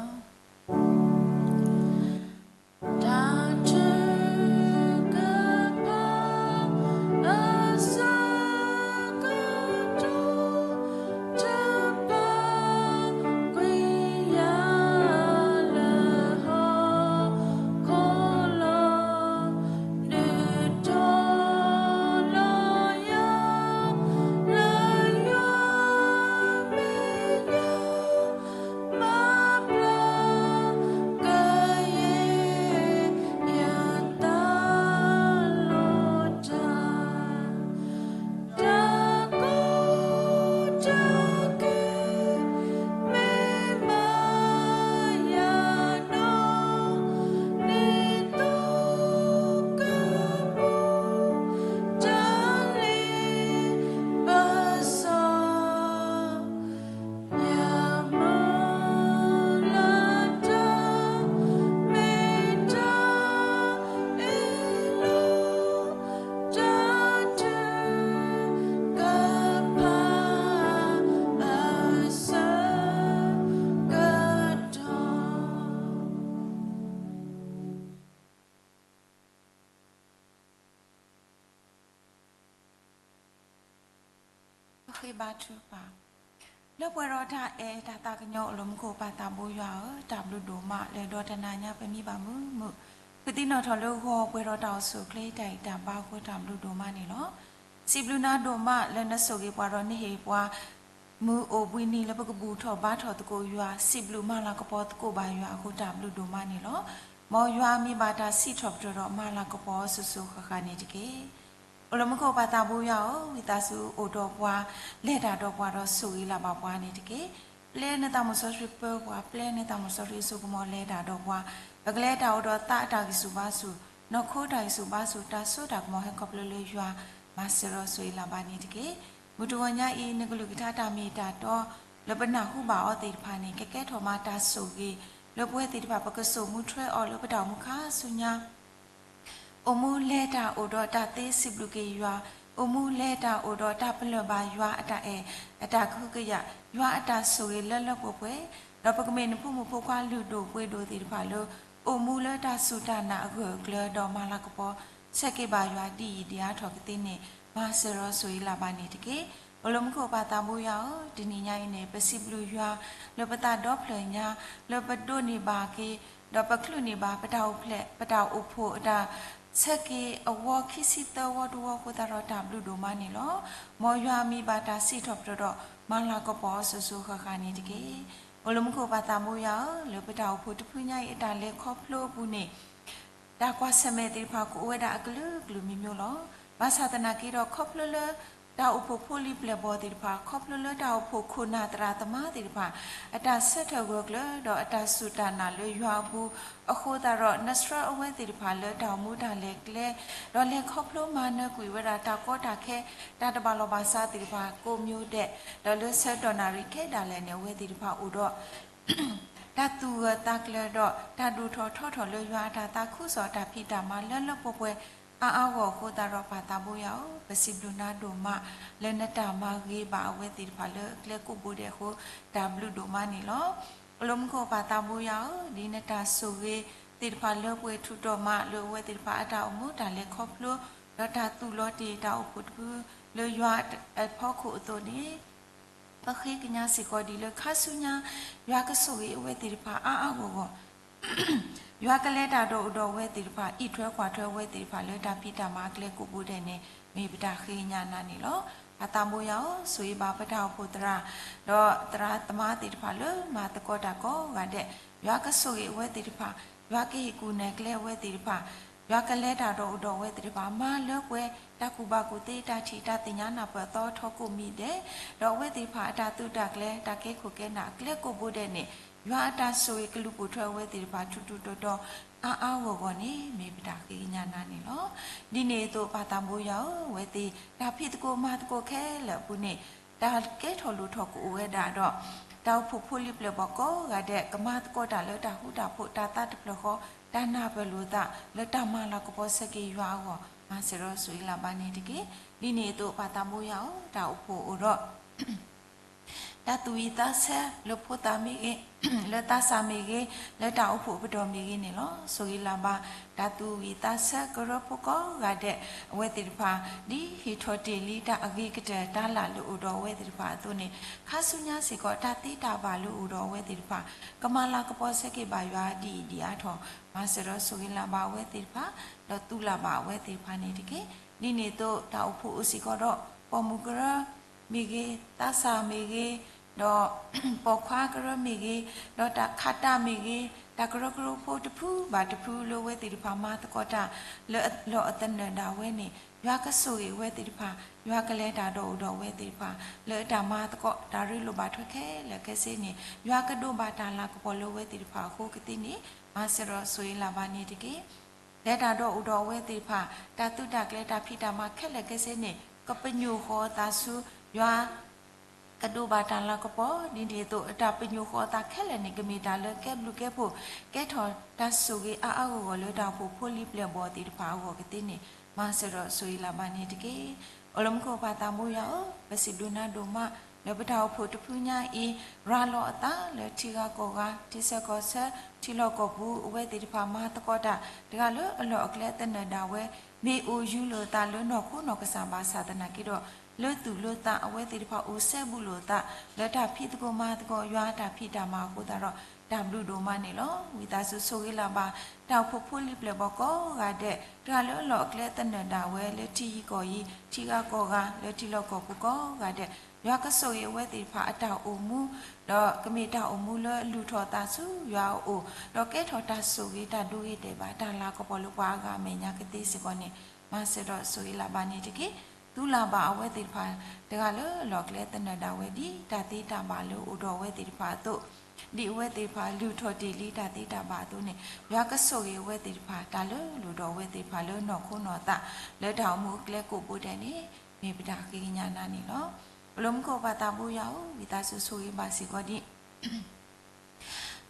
ဃ့ဘါထုကဖၣ်, လၢပှဲၤဒီးတၢ်အဲၣ်တၢ်သးကညီၤအိၣ်လၢမူခိၣ်ပၢ်သးဘိယွၤဧၢ, တၢ်ဘျုးဒိၣ်မးလၢဒီတနၤညါပမံဘၣ်မုာ်မုာ်, ဖုးသံနီၣ်ထီၣ်လၢဂီၤပှဲၤဒီးတၢ်အိၣ်ဆူၣ်အိၣ်ချ့တၢ်ဂံၢ်တၢ်ဘါအဃိတၢ်ဘျုးဒိၣ်မးန့ၣ်လီၤ. စံးဘျုးနၤဒိၣ်မးလၢနဆိၣ်ဂ့ၤပှၤဒီးနဟ့ၣ်ပှၤ မုၢ်အိၣ်ဘှံးနံၤလၢပကဘူၣ်ထီၣ်ဘါထီၣ်သကိးယွၤ, စံးဘျုးမၤလၤကပီၤသကိးဘၣ်ယွၤအဃိတၢ်ဘျုးဒိၣ်မးန့ၣ်လီၤ. မ်ယွၤမံၤဘၣ်တၢ်စံးထီၣ်ပတြၢၤဒီးမၤလၤကပီၤအီၤစိၤစိၤဃၣ်ဃၣ်န့ၣ်တက့ၢ်. အိၣ်လၢမူခိၣ်ပၢ်သးဘိယွၤဧၢ, ဝံသးစူၤအိၣ်ဒီးပှၤ, လဲၤတၢ်ဒီးပှၤဒီးဆိၣ်ဂ့ၤလၢ်ဘၣ်ပှၤန့ၣ်တက့ၢ်. ပျဲနသးမုၢ်စီဆှံပၢပှၤ, ပျဲနသးမုၢ်စီဆှံအစိကမီၤလဲၤတၢ်ဒီးပှၤ, ပကလဲၤတၢ်အိၣ်ဒီးသးအတၢ်ဂံၢ်ဆူၣ်ဘါဆူၣ်, နီၢ်ခိတၢ်ဂံၢ်ဆူၣ်ဘါဆူၣ်, တၢ်စိတၢ်ကမီၤဟဲခီဖျိလၢယွၤ, မၤစၢၤဒီးဆိၣ်ဂ့ၤလၢ်ဘၣ်န့ၣ်တက့ၢ်. မုၢ်တဂီၤညါအံၤ နကလုၢ်ကထါတၢ်မ့ၢ်တၢ်တီ လၢပနၢ်ဟူဘၣ်အီၤသ့ၣ်တဖၣ်န့ၣ် ကကဲထီၣ်မးတၢ်ဆိၣ်ဂ့ၤ လၢပဝဲသ့ၣ်တဖၣ် ပကစိာ်မူထွဲအီၤလၢပတၢ်အိၣ်မူခါဆူညါ အိၣ်မူလဲၤတၢ်အိၣ်ဒီးတၢ်သ့စံးဘျုးက့ၤယွၤ, အိၣ်မူလဲၤတၢ်အိၣ်ဒီးတၢ်ပလၢၢ်ဘၣ်ယွၤအတၢ်အဲၣ်, အတၢ်ကဟုကယာ်, ယွၤအတၢ်ဆိၣ်ဂ့ၤလၢလၢပှဲၤပှဲၤ, ဒီးပကမ့ၢ်နဖိမုၣ်ဖိခွါလုၢ်ဒိၣ်ပှ့ၤဒိၣ်သ့ၣ်တဖၣ်လၢ အိၣ်မူလၢတၢ်စူၢ်တၢ်နာ်အဂၢၢ်အကျၢၤ ဒီးမၤလၤကပီၤ ဆဲးက့ၤဘၣ်ယွၤဒ်အံၤဒ်အါထီၣ်ကသ့န့ၣ် မၤစၢၤဒီးဆိၣ်ဂ့ၤလၢ်ဘၣ်န့ၣ်တက့ၢ်. အိၣ်လၢမူခိၣ်ပၢ်သးဘိယွၤဧၢ, တနံၤညါအံၤန့ၣ် ပစံးဘျုးယွၤ လၢပသးဒီဖျၢၣ်ညါ, လၢပဒိးန့ၢ်ဘၣ်က့ၤ ဒီးပချုးန့ၢ်ဘၣ် ပတၢ်အိၣ်ဖျဲၣ် ပတၢ်အိၣ်ဖှိၣ်အတၢ်ဆဲးက့ၤအဝီခံဆံသၢဝီတဝီအဃိသတးဒီးတၢ်ဘျုးဒိၣ်မးန့ၣ်လီၤ. မ်ယွၤမံၤဘၣ်တၢ်စံးထီၣ်ပတြၢၤဒီး မၤလၤကပီၤအီၤစိၤစိၤဃၣ်ဃၣ်န့ၣ်တက့ၢ်. အိၣ်လၢမူခိၣ်ပၢ်သးဘိယွၤဧၢ, လၢပတၢ်အိၣ်ဖှိၣ်တဖုညါအံၤအတၢ်လဲၤခီဖျိအပူၤန့ၣ် တၢ်ကွၢ်ဆၢၣ်မဲာ်သ့ၣ်တဖၣ်ကအိၣ်ဝဲဒၣ်အကလုာ်ကလုာ်မံၤမံၤလီၤ. ဘၣ်ဆၣ်သနာ်က့ဒီး ခီဖျိလၢ တၢ်အိၣ်ဖှိၣ်ဖိလံၤပျဲၢ်ဘီၣ်သ့ၣ်တဖၣ်, ခီဖျိလၢတၢ်အိၣ်ဖှိၣ်ခိၣ်နၢ်သရၣ်သမါသ့ၣ်တဖၣ် အတၢ်ဆၢထၢၣ်ဂၢၢ်ကျၢၤဒီးအတၢ်စူၢ်တၢ်နာ်လၢယွၤအပူၤ အဃိသတးဒီး နဆှၢအဝဲသ့ၣ်တဖၣ်လၢတၢ်အိၣ်မူတၢ်လဲၤကျဲ ဒီးလဲၤခီဖျိမၤနၢၤကွံာ်ဝဲဒၣ်တၢ်ကီတၢ်ခဲ တၢ်တဘၣ်လီၢ်ဘၣ်စးသ့ၣ်တဖၣ်ကိးမံၤဒဲး, ဒီးလၢဆၢကတီၢ်နၣ်ရံၣ်ခဲဒၣ်လဲာ်န့ၣ် အဝဲသ့ၣ်တဖၣ်အိၣ်ဒီး တၢ်သူၣ်ဂၢၢ်သးကျၢၤဒီး တၢ်ဒိၣ်ထီၣ်ထီထီၣ်လၢယွၤအတၢ်သးခုကစီၣ်အတၢ်ဖံးတၢ်မၤလၢလၢပှဲၤပှဲၤ အါအါဂီၢ်ဂီၢ်အဃိသတးဒီး ပၢ်သးဘိယွၤဧၢ, ပစံးဘျုးနၤဒိၣ်မး လၢနတၢ်မၤဂ့ၤဘၣ်အဝဲသ့ၣ်တဖၣ်လၢအကျဲကိးဘိဒဲးအဃိ တၢ်ဘျုးဒိၣ်မးန့ၣ်လီၤ. အိၣ်လၢမူခိၣ်ပၢ်သးဘိယွၤဧၢ, ဒ်နတၢ်ဆိၣ်ဂ့ၤသ့ၣ်တဖၣ်လၢပှဲၤထူးတီၤမး လၢအဝဲသ့ၣ်တဖၣ်အတၢ်အိၣ်မူတၢ်လဲၤခီဖျိ ဒီးတၢ်သူၣ်လီၤတ့ၢ်တၢ်အိၣ်ဖှိၣ်တဖု လၢယွၤအဖီခိၣ်အသိးန့ၣ် ပဃ့ကညးစ့ၢ်ကီးဒ်လၢခါဆူညါ ယွၤကဆိၣ်ဂ့ၤအဝဲသ့ၣ်တဖၣ်အါအါဂီၢ်ဂီၢ်, ယွၤကလဲၤတၢ်ဒီးအိၣ်ဒီးအဝဲသ့ၣ်တဖၣ် အံးထွဲကွၢ်ထွဲအဝဲသ့ၣ်တဖၣ်လၢတၢ်ဖံးတၢ်မၤအကျဲကိးဘိဒဲးန့ၣ် မ့ၢ်ပတၢ်ဃ့ကညးနၤန့ၣ်လီၤ. ပၢ်သးဘိယွၤဧၢ, ဆိၣ်ဂ့ၤဘၣ်ပတၢ်အိၣ်ဖှိၣ်သရၣ် ဒီးသရၣ်သမါသ့ၣ်တဖၣ်လၢမၤသကိးတၢ်ကိးဂၤဒဲး, ယွၤကဆိၣ်ဂ့ၤအဝဲသ့ၣ်တဖၣ်, ယွၤကဟ့ၣ်ကူၣ်နဲၣ်ကျဲအဝဲသ့ၣ်တဖၣ်, ယွၤကလဲၤတၢ်ဒီးအိၣ်ဒီးအဝဲသ့ၣ်တဖၣ် မၤလၢပှဲၤ တၢ်ကူၣ်ဘၣ်ကူၣ်သ့ တၢ်ထံၣ်တၢ်သ့ၣ်ညါနၢ်ပၢၢ်အသီထီကိးမံၤဒဲး, ဒီးအဝဲသ့ၣ်တဖၣ်အတၢ်သုးတၢ်ကျဲၤ တၢ်ကဲခိၣ်ကဲနၢ်အကျဲကိးဘိဒဲးန့ၣ် ယွၤအတၢ်ဆိၣ်ဂ့ၤကလူၤပိာ်ထွဲအဝဲသ့ၣ်တဖၣ် ထူးထူးတီၤတီၤ အါအါဂီၢ်ဂီၢ်န့ၣ် မ့ၢ်ပတၢ်ဃ့ကညးနၤန့ၣ်လီၤ. ဒ်န့ၣ်အသိး ပၢ်သးဘိယွၤဧၢ, အဝဲသ့ၣ်တၢ်ဖံးသကိးမၤသကိးခဲလၢာ်အပူၤန့ၣ် တၢ်ကဲထီၣ်လိၣ်ထီၣ်ကအိၣ်ဝဲဒၣ်ဒီး တၢ်အိၣ်ဖှိၣ်ဖိလံၤပျဲၢ်ဘီၣ်ကိးဂၤဒဲး ကမၤသကိးတၢ်လၢတၢ်ဃူတၢ်ဖိး တၢ်သးတဖျၢၣ်ဃီ တၢ်နၢ်ပၢၢ်လိာ်သး လၢတၢ်မၤလၤကပီၤဆဲးက့ၤယွၤအဂီၢ် မၤစၢၤဒီးဆိၣ်ဂ့ၤလၢ်ဘၣ်န့ၣ်တက့ၢ်. ဒ်န့ၣ်အသိး ပၢ်သးဘိယွၤဧၢ, တၢ်အိၣ်ဖှိၣ်အိၣ်ဒီး တၢ်သူၣ်ဝံၣ်သးဆၢလၢဖိသၣ်မ့ၢ်ဂ့ၤ, လၢသးစၢ်မ့ၢ်ဂ့ၤ, လၢတၢ်အိၣ်ဖှိၣ်ပတီၢ်မ့ၢ်ဂ့ၤန့ၣ်လီၤ. ဆိၣ်ဂ့ၤလၢ်ဘၣ် တၢ်သူၣ်ဝံၣ်သးဆၢကရၢဖိကိးဂၤဒဲး အဝဲသ့ၣ်တဖၣ် ဒ်ဟ့ၣ်ထီၣ်တ့ၢ်လံတၢ်အဂ့ၤကတၢၢ်တၢ်လၢအအိၣ်ဒီးအဝဲသ့ၣ်တဖၣ်အသိးန့ၣ် ခါဆူညါစ့ၢ်ကီး တၢ်သ့တၢ်ဘၣ်လၢအအိၣ်ဒီးအဝဲသ့ၣ်တဖၣ် ကမၤလၤကပီၤဆဲးက့ၤဘၣ်ယွၤဒ်အံၤဒ်အါထီၣ် မၤစၢၤဒီးဆိၣ်ဂ့ၤလၢ်ဘၣ်အဝဲသ့ၣ်တဖၣ် ဒီးသူၣ်လၢ်ဘၣ်အဝဲသ့ၣ်တဖၣ်န့ၣ်တက့ၢ်. ဒ်န့ၣ်အသိး တၢ်အိၣ်ဖှိၣ်အိၣ်စ့ၢ်ကီးဒီး ပိာ်မုၣ်ကရၢ မ့ၢ်ဂ့ၤ, သးစၢ်မ့ၢ်ဂ့ၤ, ဒီးပိာ်ခွါကရၢမ့ၢ်ဂ့ၤ, ဒီးတၢ်ခးတၢ်မ့ၢ်ဂ့ၤ, တၢ်ကရၢကရိဖိတဖုဘၣ်တဖုလၢအဝဲသ့ၣ်တဖၣ်မၤသကိးတၢ် လၢအလီၢ်အသနၢၣ်ဒၣ်ဝဲန့ၣ် ယွၤကဆိၣ်ဂ့ၤအဝဲသ့ၣ်တဖၣ်, ယွၤကလဲၤတၢ်ဒီးအိၣ်ဒီးအဝဲသ့ၣ်တဖၣ် လၢအတၢ်မၤသကိးတၢ်ရ့လိာ်ဘၣ်ထွဲခဲလၢာ်ခဲဆ့န့ၣ် ယွၤကဒိးဘၣ်တၢ်လၤကပီၤလၢအဝဲသ့ၣ်တဖၣ်အဃိကသ့န့ၣ် မၤစၢၤဒီးဆိၣ်ဂ့ၤလၢ်ဘၣ်န့ၣ်တက့ၢ်. လဲၤတၢ်ဒီးအိၣ်ဒီးအဝဲသ့ၣ်တဖၣ် တၢ်သုးတၢ်ကျဲၤတၢ်ဖံးတၢ်မၤခဲလၢာ်ခဲဆ့န့ၣ် ကပညိၣ်ဃီၤအသးဆူ ယွၤကဒိးဘၣ်တၢ်လၤကပီၤ ဒ်န့ၣ်အသိး အတၢ်ပညိၣ်ဃီၤအသးခဲလၢာ်န့ၣ် ကမ့ၢ်တၢ်လၢကဲဘျုးကဲဖှိၣ် ကဲထီၣ်တၢ်ဆိၣ်ဂ့ၤအါအါဂီၢ်ဂီၢ်လၢတၢ်အိၣ်ဖှိၣ်ဖိလံၤပျဲၢ်ဘီၣ်သ့ၣ်တဖၣ်အဂီၢ်ကသ့န့ၣ် မၤစၢၤဒီးဆိၣ်ဂ့ၤလၢ်ဘၣ်န့ၣ်တက့ၢ်. အိၣ်လၢမူခိၣ်ပၢ်သးဘိယွၤဧၢ, ပစံးဘျုးနၤဒိၣ်မး လၢပတၢ်အိၣ်ဖှိၣ်တဖုညါအံၤ ရၤလီၤအသးလၢထံဂၤကီၢ်ဂၤ ထံဆၢကီၢ်ဆၢ ထံလီၢ်ကီၢ်ပူၤ အဝဲသ့ၣ်တဖၣ်မၤသကိးတၢ် တဂၤလၢအလီၢ်အကျဲသနၢၣ်ဒၣ်ဝဲ မ့ၢ်အိၣ်ယူၤလိာ်သးလၢနီၢ်ခိနီၢ်ကစၢ်ဘၣ်ဆၣ်သနာ်က့ဒီး လၢသူၣ်လၢသး အဝဲသ့ၣ်တဖၣ်အိၣ်စဲဘူးလိာ်သး လၢတၢ်ဖံးသကိးမၤသကိး ယွၤအတၢ်ဖံးတၢ်မၤအဃိသတးဒီး တၢ်ဘျုးဒိၣ်မးန့ၣ်လီၤ. ဝံသးစူၤဆိၣ်ဂ့ၤလၢ်ဘၣ် တၢ်အိၣ်ဖှိၣ်ဖိလံၤပျဲၢ်ဘီၣ်ကိးဂၤဒဲး တဂၤလၢလီၢ်အကျဲသနၢၣ်ဒၣ်ဝဲ လၢထံဂုၤကီၢ်ဂၤ ထံဂၤကီၢ်ဂၤ လၢထံလီၢ်ကီၢ်ပူၤကိးဂၤဒဲး ယွၤကဆိၣ်ဂ့ၤအဝဲသ့ၣ်တဖၣ်အတၢ်အိၣ်မူ ဒီးကမ့ၢ်တၢ်အိၣ်မူလၢအလုၢ်ထီၣ်အသးဆူယွၤအအိၣ် ဒီးကဲထီၣ်တၢ်ဆိၣ်ဂ့ၤတၢ်ဒိဂ့ၤတဲာ်ဘၣ် တၢ်လၤကပီၤလၢပှၤအဂၤအမဲာ်ညါကသ့စ့ၢ်ကီးန့ၣ် မၤစၢၤဒီးဆိၣ်ဂ့ၤလၢ်ဘၣ်န့ၣ်တက့ၢ်. သူလၢ်ဘၣ်အဝဲသ့ၣ်တဖၣ် တဂၤလၢလီၢ်အကျဲသနၢၣ်ဒၣ်ဝဲ ဒ်တၢ်သ့တၢ်ဘၣ်လၢအိၣ်ဒီးအဝဲသ့ၣ်တဖၣ်အသိး ဒ်အဝဲသ့ၣ်တဖၣ်လုၢ်ထီၣ်တ့ၢ်လံတၢ်သ့တၢ်ဘၣ်အသိးန့ၣ် ယွၤကဆိၣ်ဂ့ၤအဝဲသ့ၣ်တဖၣ် တၢ်လၢလိၣ်ဒီးအဝဲသ့ၣ်တဖၣ်လၢနီၢ်ခိနီၢ်သး လၢတၢ်အိၣ်မူအကျဲကိးဘိဒဲးန့ၣ် မ့ၢ်ပတၢ်ဃ့ကညးနၤန့ၣ်လီၤ. အိၣ်လၢမူခိၣ်ပၢ်သးဘိယွၤဧၢ, ဝံသးစူၤဆိၣ်ဂ့ၤဘၣ်စ့ၢ်ကီးဒ်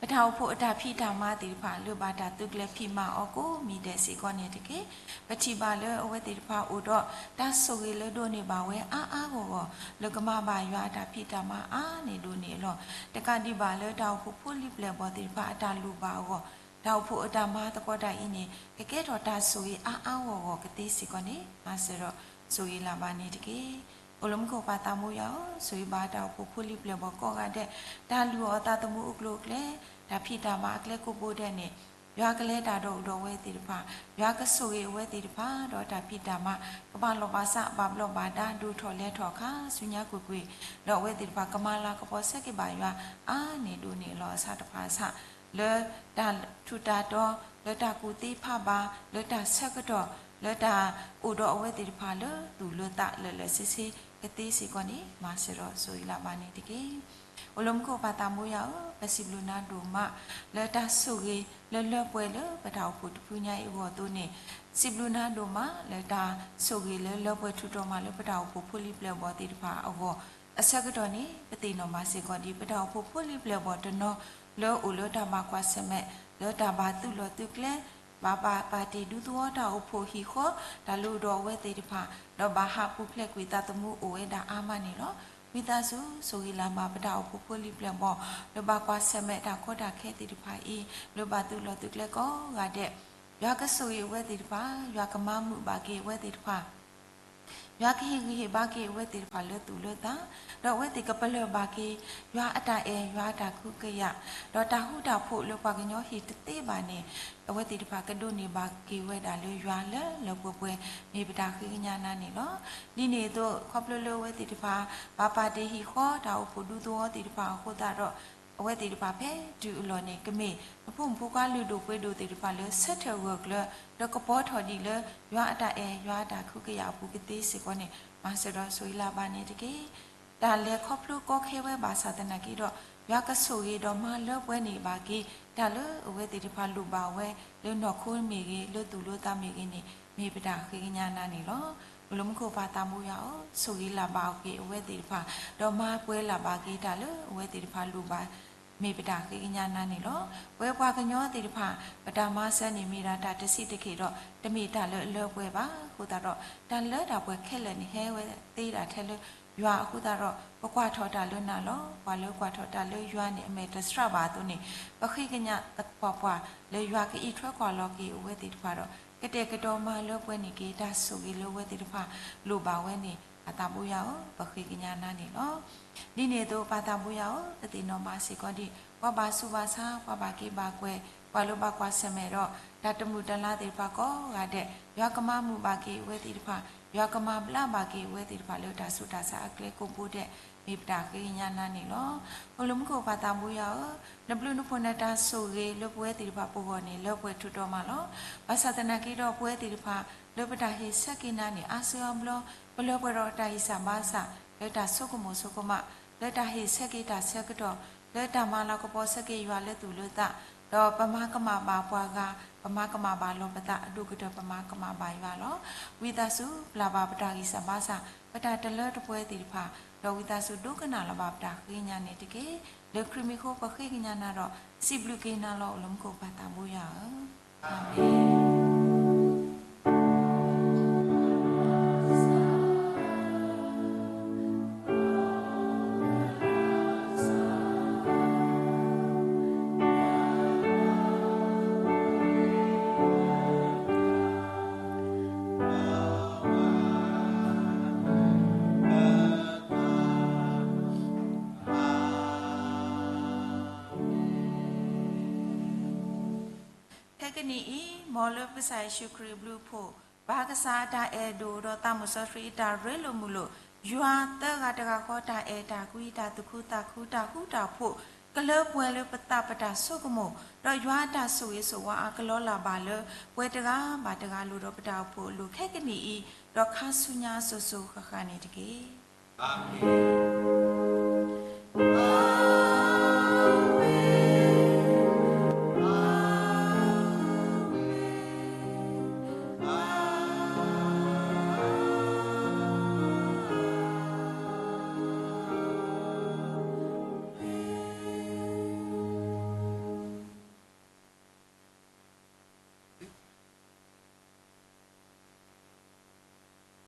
ပတၢ်အိၣ်ဖှိၣ်အတၢ်ဖံးတၢ်မၤသ့ၣ်တဖၣ် လၢဘၣ်တၢ်သုးကျဲၤဖံးမၤအီၤကိးမံၤဒဲးစ့ၢ်ကီးန့ၣ်တက့ၢ်. ပထံၣ်ဘၣ်လၢအဝဲသ့ၣ်တဖၣ်အိၣ်ဒီး တၢ်ဆိၣ်ဂ့ၤလၢဒိးန့ၢ်ဘၣ်ဝဲအါအါဂီၢ်ဂီၢ် လၢကမၤဘၣ်ယွၤအတၢ်ဖံးတၢ်မၤအါန့ၢ်ဒိၣ်န့ၢ်အလီၢ်, တကးဒံးဘၣ်လၢတၢ်အိၣ်ဖှိၣ်ဖိလံၤပျဲၢ်ဘီၣ်သ့ၣ်တဖၣ်အတၢ်လိၣ်ဘၣ်အဂီၢ်, တၢ်အိၣ်ဖှိၣ်အတၢ်မၤသကိးတၢ်အံၤန့ၣ် ကကဲထီၣ်တၢ်ဆိၣ်ဂ့ၤအါအါဂီၢ်ဂီၢ်ကသ့စ့ၢ်ကီးန့ၣ် မၤစၢၤဒီးဆိၣ်ဂ့ၤလၢ်ဘၣ်န့ၣ်တက့ၢ်. အိၣ်လၢမူခိၣ်ပၢ်သးဘိယွၤဧၢ, ဆိၣ်ဂ့ၤဘၣ်တၢ်အိၣ်ဖှိၣ်ဖိလံၤပျဲၢ်ဘီၣ်ကိးဂၤဒဲး, တၢ်လုၢ်အီၣ်သးသမူအကျိၤအကျဲ, တၢ်ဖံးတၢ်မၤအကျဲကိးဘိဒဲးန့ၣ်, ယွၤကလဲၤတၢ်ဒီးအိၣ်ဒီးအဝဲသ့ၣ်တဖၣ်, ယွၤကဆိၣ်ဂ့ၤအဝဲသ့ၣ်တဖၣ် ဒီးတၢ်ဖံးတၢ်မၤ ကဘၣ်လီၢ်ဘၣ်စး ဘၣ်ဘျီးဘၣ်ဒါ ဒိၣ်ထီၣ်လဲၤထီၣ်အခါ ဆူညါကွ့ၢ်ကွ့ၢ်, ဒီးအဝဲသ့ၣ်တဖၣ်ကမၤလၤကပီၤဆၢက့ၤဘၣ်ယွၤ အါန့ၢ်ဒိၣ်န့ၢ်အလီၢ်အဆၣ်တဖၣ်အဆၣ်, လၢတၢ်ထူးတၢ်တီၤ, လၢတၢ်ကူၣ်သ့ဖးဘၣ်, လၢတၢ်ဆၢကတီၢ်, လၢတၢ်အိၣ်ဒီးအဝဲသ့ၣ်တဖၣ်လၢသူၣ်လၢသးလၢာ်လၢာ်ဆ့ဆ့ကသ့စ့ၢ်ကီးန့ၣ် မၤစၢၤဒီးဆိၣ်ဂ့ၤလၢ်ဘၣ်န့ၣ်တက့ၢ်. အိၣ်လၢမူခိၣ်ပၢ်သးဘိယွၤဧၢ, ပစံးဘျုးနၤဒိၣ်မး လၢတၢ်ဆိၣ်ဂ့ၤလၢလၢပှဲၤလၢပတၢ်အိၣ်ဖှိၣ်တဖုညါအံၤအဂီၢ်အသိးန့ၣ်, စံးဘျုးနၤဒိၣ်မးလၢတၢ်ဆိၣ်ဂ့ၤလၢလၢပှဲၤထူးထီၣ်မးလၢပတၢ်အိၣ်ဖှိၣ်ဖိလံၤပျဲၢ်ဘီၣ်သ့ၣ်တဖၣ်အဂီၢ်, အဆၢကတီၢ်န့ၣ် ပသ့ၣ်နီၣ်မးစ့ၢ်ကီးဒ် ပတၢ်အိၣ်ဖှိၣ်ဖိလံၤပျဲၢ်ဘီၣ်တနီၤ လၢအိၣ်လၢတၢ်ဘၣ်ကွၢ်ဆၢၣ်မဲာ်, လၢတၢ်ဘၣ်သုးလီၢ်သုးကျဲ ဘၣ်ပာ်ပာ်တ့ၢ်ဒူသဝီတၢ်အိၣ်ဖှိၣ်ဟံၣ်ဃီ တၢ်လုၢ်အီၣ်ဒီးအဝဲသ့ၣ်တဖၣ်, ဒီးဘၣ်ဟးပူၤဖျဲးကွံာ်သးသမူအိၣ်ဝဲဒၣ်အါမးန့ၣ်လီၤ. ဝံသးစူၤဆိၣ်ဂ့ၤလၢ်ဘၣ်ပတၢ်အိၣ်ဖှိၣ်ဖိလံၤပျဲၢ်ဘီၣ် လၢဘၣ်ကွၢ်ဆၢၣ်မဲာ်တၢ်ကီတၢ်ခဲသ့ၣ်တဖၣ်အံၤ, လၢဘၣ်သုးလီၢ်သုးကျဲကိးဂၤဒဲး, ယွၤကဆိၣ်ဂ့ၤအဝဲသ့ၣ်တဖၣ်, ယွၤကမၤမုာ်ဘၣ်က့ၤအဝဲသ့ၣ်တဖၣ် ယွၤကဟ့ၣ်ဂံၢ်ဟ့ၣ်ဘါက့ၤအဝဲသ့ၣ်တဖၣ်လၢသူၣ်လၢသး, ဒီးအဝဲသ့ၣ်ကပလၢၢ်ဘၣ်က့ၤ ယွၤအတၢ်အဲၣ် ယွၤအတၢ်ကဟုကယာ်, ဒီးတၢ်ဃူတၢ်ဖိးလၢပှၤကညီဟ့ၣ်တသ့ဘၣ်န့ၣ်, အဝဲသ့ၣ်တဖၣ်ကဒိးန့ၢ်ဘၣ်က့ၤဝဲဒၣ်လၢယွၤလၢလၢပှဲၤပှဲၤ မ့ၢ်ပတၢ်ဃ့ကညးနၤန့ၣ်လီၤ. ဒ်န့ၣ်အသိး ခီဖျိလၢအဝဲသ့ၣ်တဖၣ် ဘၣ်ပာ်တ့ၢ်ဟံၣ်ဃီတၢ်အိၣ်ဖှိၣ်ဒူသဝီသ့ၣ်တဖၣ်အဃိသတးဒီး အဝဲသ့ၣ်တဖၣ်ဖဲတုၤအလီၢ်န့ၣ် ကမ့ၢ်နဖိမုၣ်ဖိခွါလုၢ်ဒိၣ်ပှ့ၤဒိၣ်သ့ၣ်တဖၣ်လၢဆၢထၢၣ်ဂၢၢ်ကျၢၤ ဒီးကပီၤထီၣ်ဒံးလၢ ယွၤအတၢ်အဲၣ် ယွၤအတၢ်ကဟုကယာ်အပူၤကသ့စ့ၢ်ကီးန့ၣ် မၤစၢၤဒီးဆိၣ်ဂ့ၤလၢ်ဘၣ်န့ၣ်တက့ၢ်. တၢ်လဲၤခီဖျိကီခဲဝဲဘၣ်ဆၣ်သနာ်က့ဒီး ယွၤကဆိၣ်ဂ့ၤဒီးမၤလၢပှဲၤန့ၢ်ဘၣ်က့ၤ တၢ်လၢအဝဲသ့ၣ်တဖၣ်လိၣ်ဘၣ်ဝဲ လၢနီၢ်ခိမ့ၢ်ဂ့ၤ လၢသူၣ်လၢသးမ့ၢ်ဂ့ၤန့ၣ် မ့ၢ်ပတၢ်ဃ့ကညးနၤန့ၣ်လီၤ. အိၣ်လၢမူခိၣ်ပၢ်သးဘိယွၤဧၢ, ဆိၣ်ဂ့ၤလၢ်ဘၣ်က့ၤအဝဲသ့ၣ်တဖၣ်, ဒီးမၤပှဲၤလၢ်ဘၣ်က့ၤတၢ်လၢအဝဲသ့ၣ်တဖၣ်လိၣ်ဘၣ် မ့ၢ်ပတၢ်ဃ့ကညးနၤန့ၣ်လီၤ. ပဝဲပှၤကညီသ့ၣ်တဖၣ် ပတၢ်မၤစၢၤန့ၣ်မ့ၢ်ဒၣ်တၢ်တဆံးတက့ၢ်ဒီး တမ့ၢ်တၢ်လၢအလၢပှဲၤဘၣ်အဃိသတးဒီး တၢ်လၢတၢ်ပှဲၤခဲလၢာ်န့ၣ် ဟဲဝဲသ့ဒၣ်ထဲလၢယွၤအဃိသတးဒီး ပကွၢ်ထီၣ်တၢ်လၢနၤလီၤ. ပှၤလၢကွၢ်ထီၣ်တၢ်လၢယွၤန့ၣ် အမဲာ်တစှးဘၣ်အသိးန့ၣ် ပဃ့ကညးပှၤပှၢ်လၢယွၤကအံးထွဲကွၢ်လီၤက့ၤအဝဲသ့ၣ်တဖၣ်ဒီး ကတဲာ်ကတီၤမၤလၢပှဲၤန့ၢ်က့ၤ တၢ်ဆိၣ်ဂ့ၤလၢအဝဲသ့ၣ်တဖၣ်လိၣ်ဘၣ်ဝဲန့ၣ် ပၢ်သးဘိယွၤဧၢ, ပဃ့ကညးနၤန့ၣ်လီၤ. ဒ်န့ၣ်အသိး ပၢ်သးဘိယွၤဧၢ, ပသ့ၣ်နီၣ်မးစ့ၢ်ကီးဒ် ပှၤဘၣ်ဆူးဘၣ်ဆါ, ပှၤဘၣ်က့ၤဘၣ်ကွဲၤ, ပှၤလၢဘၣ်ကွၢ်ဆၢၣ်မဲာ်ဒီး တၢ်တမုာ်တလၤသ့ၣ်တဖၣ်ကိးဂၤဒဲး, ယွၤကမၤမုာ်ဘၣ်က့ၤအဝဲသ့ၣ်တဖၣ်, ယွၤကမၤဘျါဘၣ်က့ၤအဝဲသ့ၣ်တဖၣ်လၢတၢ်ဆူးတၢ်ဆါအကျဲကိးဘိဒဲး မ့ၢ်ပတၢ်ဃ့ကညးနၤန့ၣ်လီၤ. အိၣ်လၢမူခိၣ်ပၢ်သးဘိယွၤဧၢ, နဘျုးနဖှိၣ်နတၢ်ဆိၣ်ဂ့ၤလၢပဝဲသ့ၣ်တဖၣ်ပဂီၢ်န့ၣ် လၢပှဲၤထူးတီၤမးလီၤ. ဘၣ်ဆၣ်သနာ်က့ဒီး ပဝဲသ့ၣ်တဖၣ် လၢပတၢ်ဟ့ၣ်ဆၢက့ၤနၤန့ၣ် အါစုအါဘျီ ပလၢပှဲၤဒီးတၢ်ဂံၢ်စၢ်ဘါစၢ် လၢတၢ်ဆိကမိၣ်ဆိကမး, လၢတၢ်ဟ့ၣ်ဆၢက့ၤတၢ်ဆၢကတီၢ်, လၢတၢ်မၤလၤကပီၤဆၢက့ၤယွၤလၢသူၣ်လၢသး, ဒီးပမၤကမၣ်ဘၣ်ပှၤဂၤ, ပမၤကမၣ်ဘၣ်လီၤပသး အဒိၣ်ကတၢၢ်ပမၤကမၣ်ဘၣ်ယွၤလီၤ. ဝံသးစူၤပျၢ်ဘၣ်ပတၢ်ဂံၢ်စၢ်ဘါစၢ်, ပတၢ်တလၢတပှဲၤသ့ၣ်တဖၣ်, ဒီးဝံသးစူၤဒိကနၣ်လီၤဘၣ်ပတၢ်ဃ့ကညးန့ၣ်တက့ၢ်. လၢခရံာ်မံၤအဃိပဃ့ကညးနၤဒီး စံးဘျုးက့ၤနၤလီၤ. အိၣ်လၢမူခိၣ်ပၢ်သးဘိယွၤဧၢ, အၤမ့ၣ်. ခဲကနံၣ်အံၤ မ်လၢပကစၢ်ယ့ၣ်ၡူးခရံာ်အဘျုးအဖှိၣ်, ပၢ်ကစၢ်အတၢ်အဲၣ်ဒိၣ်ဒီးသးစီဆှံအတၢ်ရ့လိာ်မုာ်လိာ်, ယွၤသၢဂၤတဂၤဃီ တၢ်အဲၣ်တၢ်ကွံတၢ်သူၣ်ခုသးခုတၢ်ဃူတၢ်ဖိး ကလၢပှဲၤလၢပသးပတၢ်ဆိကမိၣ်, ဒီးယွၤအတၢ်ဆိၣ်ဂ့ၤဆိၣ်ဝါအကလီၤလးဘၣ်လၢ ပှၤတဂၤဘၣ်တဂၤအလိၤဒီးပတၢ်အိၣ်ဖှိၣ်အလိၤ ခဲကနံၣ်အံၤ ဒီးခါဆူညါစိၤစိၤဃၣ်ဃၣ်န့ၣ်တက့ၢ်.